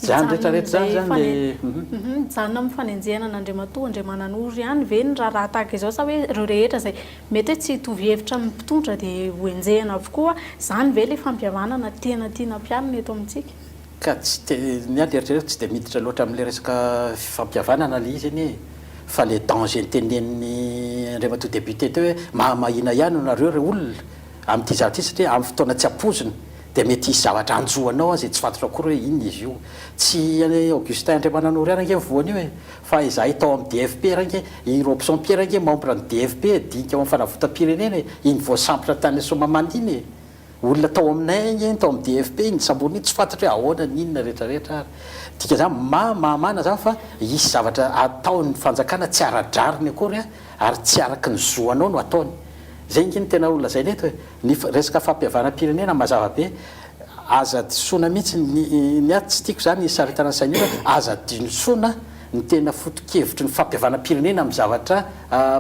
Izany rehetra rehetra izany izany le. Mijanona amin'ny fanenjehana an'Andriamatoa Andriamananoro ihany ve ny raharaha tahaka izao sa hoe ireo rehetra izay mety hoe tsy hitovy hevitra amin'ny mpitondra dia ho enjehina avokoa? Izany ve ilay fampihavanana tena tiana ampiharina eto amintsika? Ka tsy te, ny ahy le eritreretiko tsy dia miditra loatra amin'ilay resaka fampihavanana ilay izy anie e! Fa le danger notenenin'i Andriamatoa député teo hoe mahamahina ihany nareo ry olona amin'ity zavatra ity satria amin'ny fotoana tsy ampoizina. Dia mety hisy zavatra hanjo anao izay tsy fantatrao akory hoe inona izy io. Tsy i Augustin Andriamananoro ihany ange ny voan'io e! Fa izahay tao amin'ny DFP ary ange, i Robson Pierre ange membre ny DFP e, dinika ao amin'ny fanavotam-pirenena e, iny voasambotra tany Soamahamanina iny e! Olona tao aminay ange iny tao amin'ny DFP iny nisamborina iny, tsy fantatro hoe ahoana ny inona rehetra rehetra ary. Dikan'izany ma mahamana izany fa hisy zavatra ataon'ny fanjakana tsy ara-drariny akory ary tsy araka ny zo anao no ataony. Izay ange no tena ho lazaina eto e! Ny resaka fampihavanam-pirenena mazava be, aza disoana mihitsy ny ny ahy tsy tiako izany hisaritana ny sain'ny olona, aza adinosoana ny tena foto-kevitry ny fampihavanam-pirenena amin'ny zavatra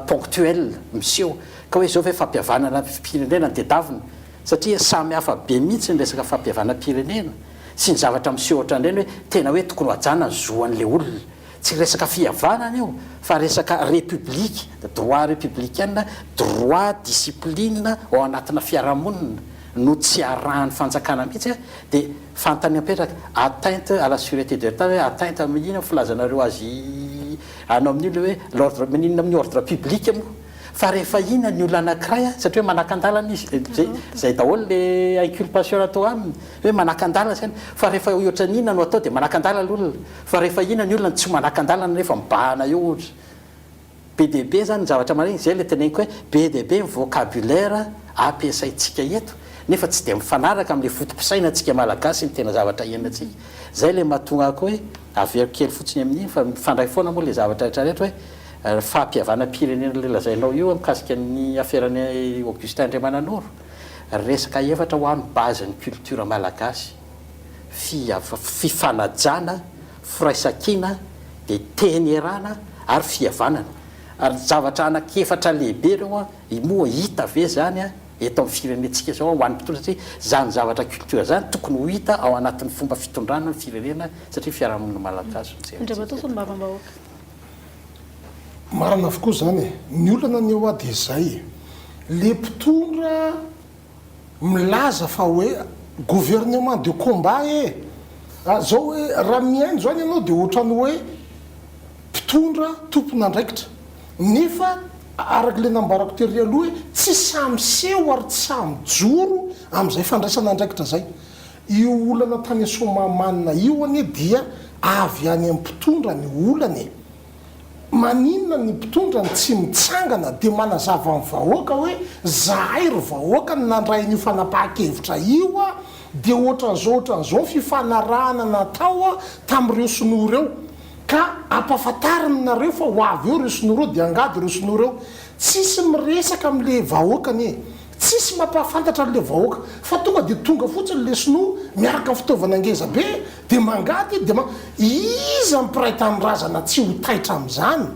ponctuel miseho, ka hoe izao ve fampihavanana firenena no tedavina? Satria samy hafa be mihitsy ny resaka fampihavanam-pirenena sy ny zavatra miseho ohatran'ireny hoe tena hoe tokony ho hajana ny zo an'ilay olona. Tsy resaka fihavanana io fa resaka république, droit républicaine, droit, discipline ao anatina fiarahamonina no tsy arahan'ny fanjakana mihitsy dia fanontaniana mipetraka, atteinte à la sûreté de l'Etat ve, atteinte amin'ny inona filazanareo azy anao amin'io le hoe l'ordre, maninona amin'ny ordre public moa? Fa rehefa inona ny olona anankiray a, satria hoe manakan-dalana izy, zay zay daholo le inculpation atao aminy, hoe manakan-dalana zany, fa rehefa ohatran'ny inona no atao dia manakan-dalana le olona, fa rehefa inona ny olona no tsy manakan-dalana nefa mibahana eo ohatra. Be dia be zany ny zavatra marigny, zay le teneniko hoe be dia be ny vocabulaire ampiasaintsika eto nefa tsy dia mifanaraka amle foto-pisainantsika malagasy ny tena zavatra iainantsika. Zay le mahatonga ahy koa hoe averiko kely fotsiny amin'iny fa mifandray foana moa le zavatra rehetra rehetra hoe Fampihavanam-pirenena ilay lazainao io mikasika ny aferan'i Augustin Andriamananoro, resaka efatra hoa ny base ny culture malagasy, fifanajana, firaisankina, dia teny ierana ary fihavanana. Ary zavatra anaky efatra lehibe ireo an, moa hita ve izany eto amin'ny firenentsika izao ho an'ny mpitondra satria izany zavatra culture izany tokony ho hita ao anatin'ny fomba fitondrana ny firenena satria fiarahamonina malagasy no jerentsika Andriamatoa eto. Solombavambahoaka. Marina avokoa izany e! Ny olana anie hoa dia izay e! Le mpitondra milaza fa hoe gouvernement de combat e! Zao hoe raha mihaino izany ianao dia ohatran'ny hoe mpitondra tompon'andraikitra nefa araka ilay nambarako tery aloha hoe tsy sahy miseho ary tsy sahy mijoro amin'izay fandraisana andraikitra izay. Io olana tany Soamahamanina io anie dia avy any amin'ny mpitondra ny olana e! Maninona ny mpitondra no tsy mitsangana dia manazava amin'ny vahoaka hoe zahay ry vahoaka no nandray an'io fanapahan-kevitra io a, dia ohatran'izao ohatran'izao ny fifanarahana natao a tamin'ireo sinoa ireo ka ampahafantariny nareo fa ho avy eo ireo sinoa ireo dia angady ireo sinoa ireo. Tsisy miresaka amin'le vahoaka anie. Tsisy mampahafantatra an'le vahoaka fa tonga dia tonga fotsiny le sinoa miaraka amin'ny fitaovana ngeza be dia mangady dia ma iza ny mpiray tanindrazana tsy ho taitra amin'izany?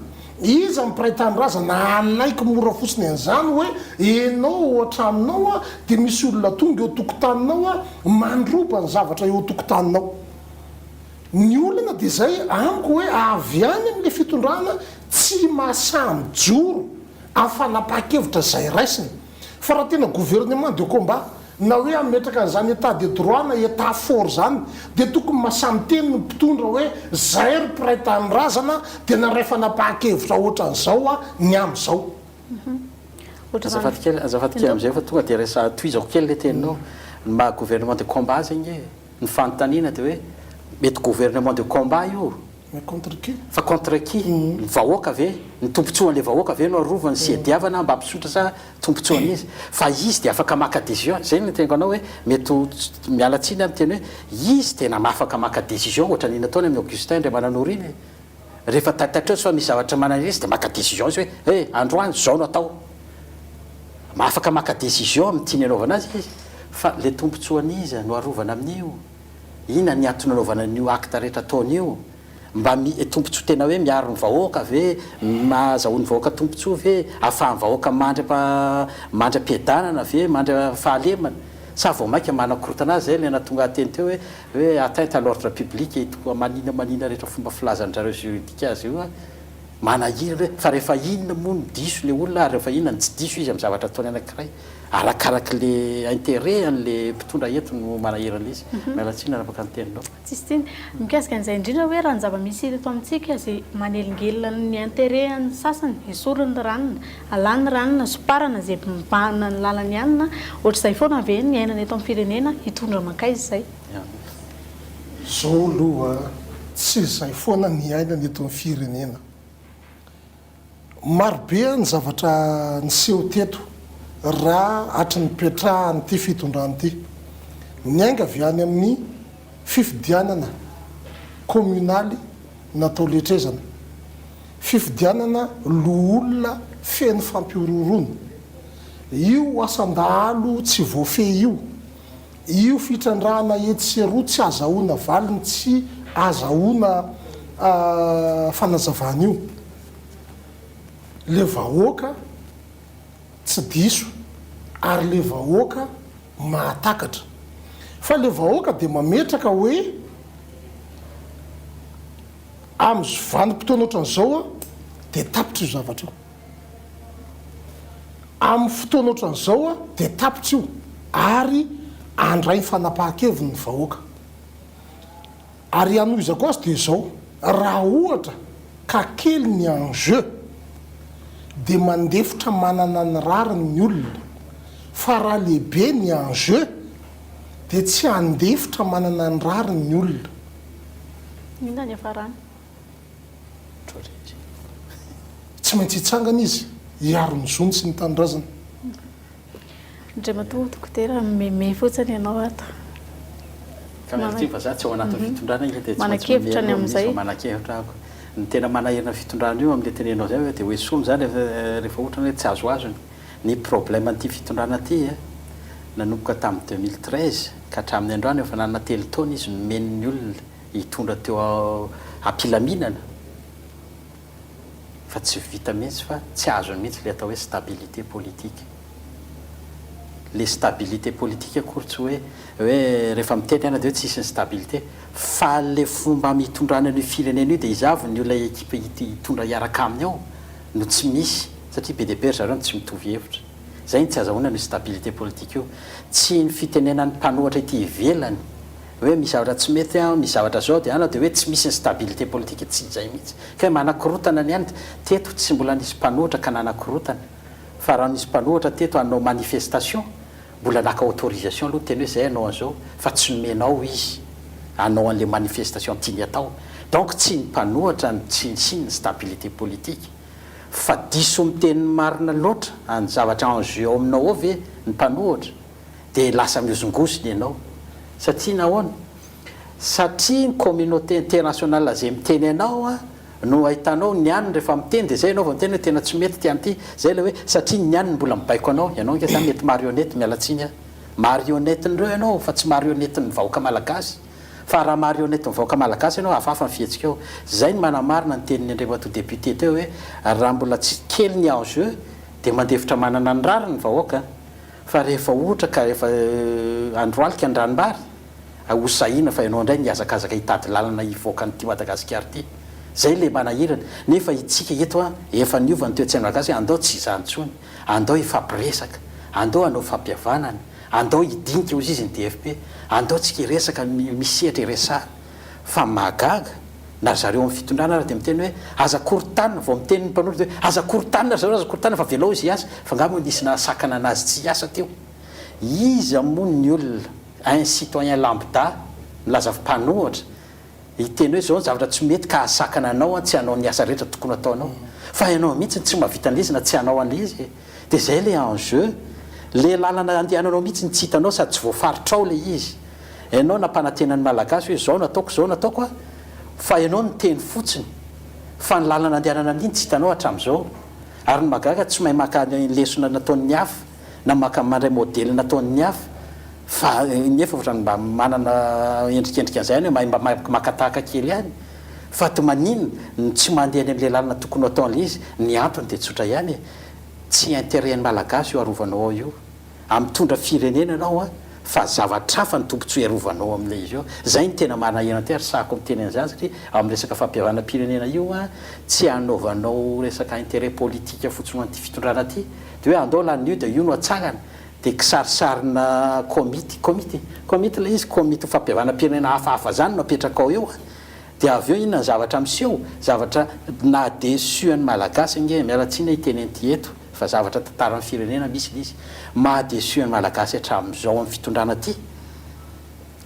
Iza ny mpiray tanindrazana hanaiky mora fotsiny an'izany hoe enao ao an-tranonao a dia misy olona tonga eo an-tokotaninao a mandroba ny zavatra eo an-tokotaninao? Ny olana dia izay amiko hoe avy any amin'le fitondrana tsy mahasahy mijoro amin'ny fanapahan-kevitra izay raisina. Fa raha tena gouvernement de combat, na hoe hametraka an'izany état de droit na état fort izany, dia tokony mahasahy miteny ny mpitondra hoe zahay ry mpiray tanindrazana dia nandray fanapahan-kevitra ohatran'izao ny amin'izao. Azafady kely, azafady kely amin'izay fa tonga dia resaha tohizako kely ilay teninao. Ny maha gouvernement de combat azy ange, ny fanontaniana dia hoe mety gouvernement de combat io, Mais contre qui? Fa contre qui? Ny vahoaka ve? Ny tombotsoan'ilay vahoaka ve no arovany sy iadiavana mba hampisotra sa tombotsoan'iza? Fa izy dia afaka maka décision, izay no teneniko anao hoe mety ho, miala tsiny aho miteny hoe izy tena afaka maka décision ohatran'iny nataony amin'i Augustin Andriamananoro iny e! Rehefa taitaitra eo sao misy zavatra manahirana izy dia maka décision izy hoe eh androany izao no atao. Afaka maka décision amin'ny tiany anaovana azy izy fa ilay tombotsoan'iza no arovana amin'io? Inona ny antony anaovana an'io acte rehetra ataony io? Mba mi tombotsoa tena hoe miaro ny vahoaka ve? Ahazahoan'ny vahoaka tombotsoa ve? Ahafahan'ny vahoaka mandry am mandry am-piadanana ve? Mandry am-fahalemana? Sa vao mainka manakorontana azy? Izay ilay nahatonga ahy teny teo hoe hoe atteinte à l'ordre public ito manina manina rehetra fomba filazan-dry zareo juridique azy io an! Manahirana hoe fa rehefa inona moa no diso ilay olona ary rehefa inona no tsy diso izy amin'ny zavatra ataony anankiray? Arakarak'le intérêt an'le mpitondra eto no manahirana izy. Miala tsiny raha afaka ny teninao. Tsisy tsiny. Mikasika an'izay indrindra hoe raha ny zava-misy eto amintsika izay manelingelina ny intérêt an'ny sasany, esory ny ranona, alà ny ranona, somparana izay mibahana ny lalany ihany na ohatr'izay foana ve ny iainana eto amin'ny firenena, hitondra mankaiza izay? Zao aloha tsy izay foana ny iainana eto amin'ny firenena. Maro be ny zavatra niseho teto raha hatry ny nipetrahan'ity fitondrana ity. Niainga avy any amin'ny fifidianana kaominaly natao letrezana. Fifidianana loholona feno fampihorohoroana. Io asan-dahalo tsy voafehy io, io fitrandrahana etsy sy eroa tsy azahoana valiny tsy azahoana fanazavana io. Le vahoaka tsy diso ary le vahoaka mahatakatra. Fa le vahoaka dia mametraka hoe amin'izao vanim-potoana ohatran'izao dia tapitra io zavatra io. Amin'ny fotoana ohatran'izao dia tapitra io ary handray ny fanapahan-keviny ny vahoaka. Ary hanohizako azy dia izao, raha ohatra ka kely ny enjeu dia mandefitra manana ny rariny ny olona, fa raha lehibe ny enjeu dia tsy handefitra manana ny rariny ny olona. Inona ny hiafarany? Tsy maintsy hitsangana izy hiaro ny zony sy ny tanindrazany. Andriamatoa Dokotera, mimeme fotsiny ianao ato. Ka miala tsiny fa za tsy ao anatin'ny fitondrana ange dia tsy maintsy Manan-kevitra ny mihaino amin'izy amin'izay. fa manan-kevitra aho. Ny tena manahirana ny fitondrana io amin'ilay tenenao izay hoe dia ho esorina izany rehefa ohatra hoe tsy azoazony. Ny problème an'ity fitondrana ity nanomboka tamin'ny 2013 ka hatramin'ny androany efa nanana telo taona izy nomen'ny olona hitondra teo am-pilaminana fa tsy vita mihitsy fa tsy azony mihitsy ilay atao hoe stabilité politique. Le stabilité politique akory tsy hoe hoe rehefa miteny ana dia hoe tsisy ny stabilité fa le fomba mitondrana an'io firenena io dia iza avy ny olona equipe hitondra hiaraka aminy ao no tsy misy satria be dia be ry zareo no tsy mitovy hevitra. Zay no tsy azahoana an'io stabilité politique io. Tsy ny fitenenan'ny mpanohatra ety ivelany hoe misy zavatra tsy mety an, misy zavatra zao dia an dia hoe tsy misy ny stabilité politique, tsy izay mihitsy. Ka hoe manakorotana ny any, teto tsy mbola nisy mpanohitra ka nanakorotana, fa raha nisy mpanohitra teto hanao manifestation, mbola naka autorisation aloha niteny hoe zay hanao an'izao, fa tsy nomenao izy hanao an'le manifestation tiany atao. Donc tsy ny mpanohitra no tsy nisian'ny stabilité politique, fa diso miteny ny marina loatra any zavatra en jeu ao aminao ao ve ny mpanohitra? dia lasa mihozongozona ianao. Satria nahoana? Satria ny communauté internationale izay miteny anao no ahitanao ny aniny rehefa miteny dia izay ianao vao miteny hoe tena tsy mety ity an'ity. Izay ilay hoe satria ny aniny mbola mibaiko anao. Ianao ange izany mety marionnette, miala tsiny aho. Marionnette-n'ireo ianao fa tsy marionnette-n'ny vahoaka malagasy. Fa raha marionnette-n'ny vahoaka malagasy ianao hafahafa ny fihetsikao. Izay no manamarina ny tenin'ny Andriamatoa député teo hoe raha mbola tsy kely ny enjeu dia mandefitra manana ny rariny ny vahoaka. Fa rehefa ohatra ka efa andro alika ny ranombary, ho sahina fa ianao indray nihazakazaka hitady lalana hivoaka an'ity Madagasikara ity. Zay le manahirana. Nefa itsika eto an, efa niova ny toe-tsaina malagasy hoe andao tsy izany intsony, andao hifampiresaka, andao hanao fampihavanana, andao hidinika hozy izy ny DFP, andao tsika hiresaka, misy sehatra iresahana. Fa mahagaga, na ry zareo amin'ny fitondrana ary dia miteny hoe aza korontanina, vao miteny ny mpanoratra dia hoe aza korontanina ry zareo, aza korontanina fa avelao izy hiasa, fa angaha moa nisy nahasakana anazy tsy hiasa teo? Iza moa ny olona, un citoyen lambda, milaza mpanohatra, hiteny hoe izao ny zavatra tsy mety ka hahasakana anao tsy hanao ny asa rehetra tokony hataonao? Fa ianao mihitsy no tsy mahavita an'ilay izy na tsy hanao an'ilay izy e! Dia izay ilay enjeu, ilay lalana andehananao mihitsy no tsy hitanao sady tsy voafaritrao ilay izy. Ianao nampanantena ny Malagasy hoe izao no ataoko, izao no ataoko a! Fa ianao niteny fotsiny. Fa ny lalana andehanana amin'iny tsy hitanao hatramin'izao. Ary ny mahagaga tsy mahay maka ny lesona nataon'ny hafa, na maka mandray modèle nataon'ny hafa, fa nefa ohatran'ny mba manana endrikendrika an'izay ihany hoe mahay mba maka tahaka kely ihany. Fa to maninona no tsy mandeha any amin'ilay lalana tokony ho atao an'ilay izy? Ny antony dia tsotra ihany e! Tsy intérêt ny Malagasy io arovanao ao io. A mitondra firenena ianao a, fa zavatra hafa ny tombotsoa iarovanao amin'ilay izy io. Zay no tena manahirana aty ary sahako miteny an'izany satria amin'ny resaka fampihavanam-pirenena io a, tsy anaovanao resaka intérêt politique fotsiny ho an'ity fitondrana ity, dia hoe andao lany io dia io no atsangana. Dia kisarisarina komity, komity, komity ilay izy, komity fampihavanam-pirenena hafahafa izany no apetrakao eo an! Dia avy eo inona ny zavatra miseho? Zavatra naha déçu an'ny Malagasy ange, miala tsiny aho hiteny an'ity eto, fa zavatra tantaran'ny firenena misy ilay izy, maha déçu an'ny Malagasy hatramin'izao amin'ny fitondrana ity,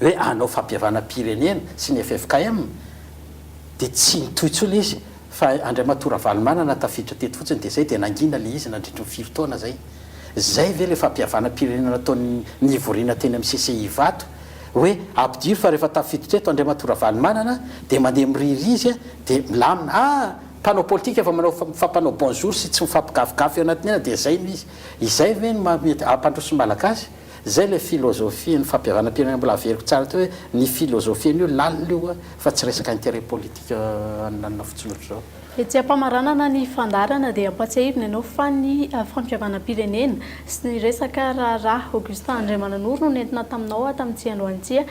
hoe hanao fampihavanam-pirenena sy ny ffkm, dia tsy nitohy intsony ilay izy, fa Andriamatoa Ravalomanana tafiditra teto fotsiny dia izay dia nangina ilay izy nandritry ny firy taona izay. Zay ve le fampihavanam-pirenena nataon'ny nivoriana teny amin'ny CCI Ivato hoe ampidiro fa rehefa tafiditra eto Andriamatoa Ravalomanana dia mandeha miriry izy dia milamina. Ah! Mpanao politika efa manao mifampanao bonjour sy tsy mifampigafigafy eo anatin'ny aina dia zay no izy. Izay ve no maha mety hampandroso ny Malagasy? Zay le philosophie ny fampihavanam-pirenena mbola averiko tsara teo hoe ny philosophie an'io lalina io fa tsy resaka intérêt politique anona fotsiny ohatr'izao. Etsy am-pamaranana ny fandaharana dia ampatsiahivina ianao fa ny fampihavanam-pirenena sy ny resaka raharaha Augustin Andriamananoro no nentina taminao tamin'ity androany ity.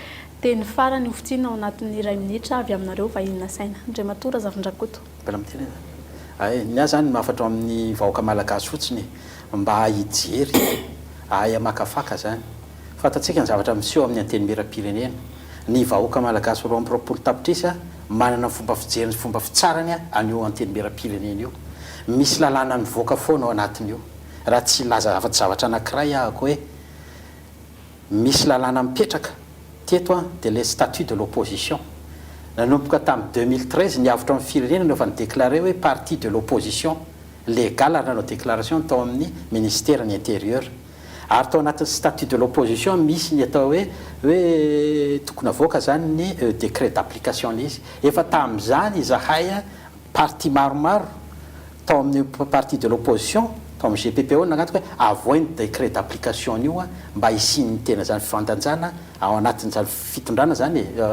Teny farany hofintinina ao anatin'ny iray minitra avy aminareo vahiny nasaina. Andriamatoa Razafindrakoto. Mbola miteny izy zany. Ay, ny ahy zany ny hafatra amin'ny vahoaka malagasy fotsiny e, mba hahay hijery, hahay hamakafaka zany. Fantatsika ny zavatra miseho amin'ny antenimieram-pirenena. Ny vahoaka malagasy 22 tapitrisa manana ny fomba fijeriny sy fomba fitsarany an'io antenimieram-pirenena io. Misy lalàna mivoaka foana ao anatin'io. Raha tsy hilaza afa-tsy zavatra anankiray ahako hoe misy lalàna mipetraka teto an, dia ilay statut de l'opposition. Nanomboka tamin'ny 2013 ny avotra amin'ny firenena no efa ni-déclarer hoe parti de l'opposition légal ary nanao déclaration ny tao amin'ny ministère ny intérieur. Ary tao anatin'ny statut de l'opposition misy ny atao hoe hoe tokony avoaka zany ny décret d'application le izy. Efa tamin'izany izahay parti maromaro tao amin'ny parti de l'opposition tao amin'ny GPPO nangataka hoe avoay ny décret d'application io mba hisian'ny tena zany fifandanjana ao anatin'izany fitondrana zany e,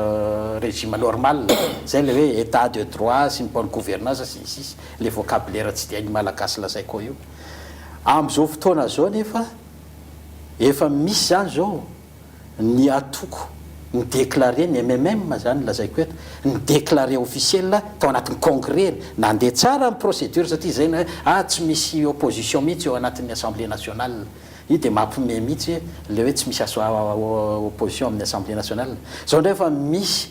régime normal zay le hoe état de droit sy ny bonne gouvernance sy ny sisa le vocabulaire tsy dia hain'ny malagasy lazaiko ao io. Amin'izao fotoana izao anefa, efa misy izany izao ny antoko ni-declarer, ny MMM izany no lazaiko eto, ni-declarer officiel tao anatin'ny congrès-ny. Nandeha tsara ny procédure satria izay no hoe ah tsy misy opposition mihitsy eo anatin'ny Assemblée nationale. Io dia mampiomehy mihitsy ilay hoe tsy misy opposition amin'ny Assemblée nationale. Izao indray efa misy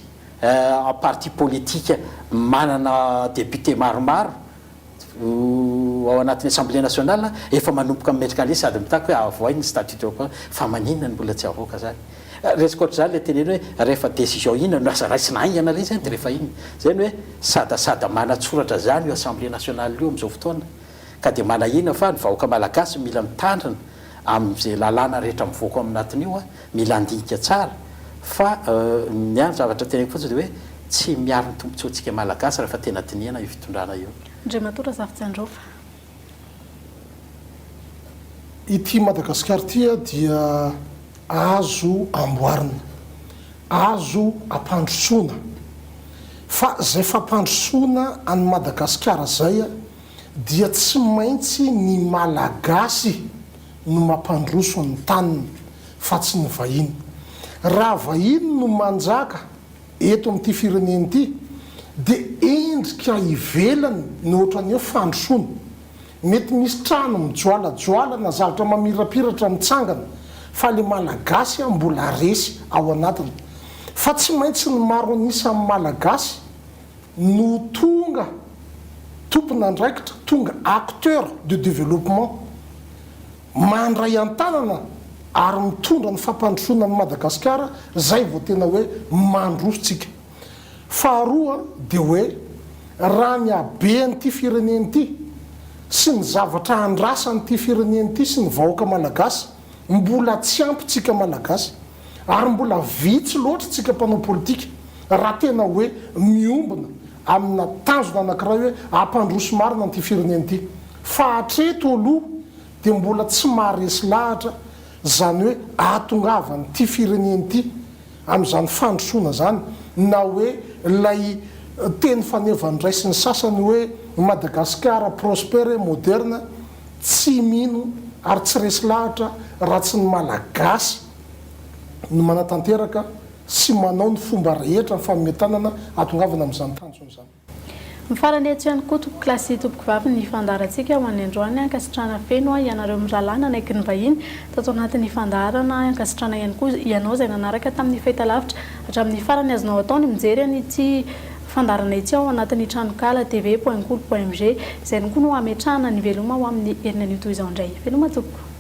parti politique manana député maromaro ao anatin'ny Assemblée nationale efa manomboka mametraka an'ilay izy sady mitaky hoe avohay ny statut de l'opposition fa maninona no mbola tsy avoaka zany? Resaka ohatr'izany ilay teneno hoe rehefa décision inona no aza raisina haingana ilay izy dia rehefa inona? Izay no hoe sadasada manatsoratra izany io Assemblée nationale io amin'izao fotoana ka dia manahina fa ny vahoaka malagasy mila mitandrina amin'izay lalàna rehetra mivoaka ao aminatin'io mila handinika tsara fa ny ahy ny zavatra teneniko fotsiny dia hoe tsy miaro ny tombotsoantsika malagasy raha efa tena dinihana io fitondrana io. Andriamatoa Razafitsiandraofa. Ity Madagasikara ity dia azo amboarina, azo ampandrosoana. Fa izay fampandrosoana an'i Madagasikara izay dia tsy maintsy ny Malagasy no mampandroso ny taniny fa tsy ny vahiny. Raha vahiny no manjaka eto amin'ity firenena ity dia endrika ivelany no ohatran'ny hoe fandrosoana. Mety misy trano mijoalajoala na zavatra mamirapiratra mitsangana fa le Malagasy mbola resy ao anatiny. Fa tsy maintsy ny maro an'isa amin'ny Malagasy no tonga tompon'andraikitra, tonga acteur de développement, mandray an-tanana ary mitondra ny fampandrosoana an'i Madagasikara, zay vao tena hoe mandroso tsika. Faharoa dia hoe raha ny haben'ity firenena ity sy ny zavatra andrasan'ity firenena ity sy ny vahoaka Malagasy, mbola tsy ampy tsika Malagasy. Ary mbola vitsy loatra tsika mpanao politika raha tena hoe miombona amina tanjona anakiray hoe hampandroso marina an'ity firenena ity. Fa hatreto aloha dia mbola tsy maharesy lahatra izany hoe ahatongavan'ity firenena ity amin'izany fandrosoana izany na hoe ilay teny faneva noraisin'ny sasany hoe Madagasikara prospère et moderne tsy mino ary tsy resy lahatra raha tsy ny Malagasy no manatanteraka sy manao ny fomba rehetra mifanome tanana hahatongavana amin'izany tanjona izany. Mifarana eto ihany koa tompokolahy sy tompokovavy ny fandaharantsika ho an'ny androany. Ankasitrahana feno ianareo mirahalahy nanaiky ny vahiny tato anatin'ny fandaharana. Ankasitrahana ihany koa ianao izay nanaraka tamin'ny fahitalavitra hatramin'ny farany. Azonao atao ny mijery an'ity fandaharana ity ao anatin'ny tranonkala tv point kolo point mg. Izay ihany koa no hametrahana ny veloma ho amin'ny heriny anio toy izao indray. Veloma tompoko.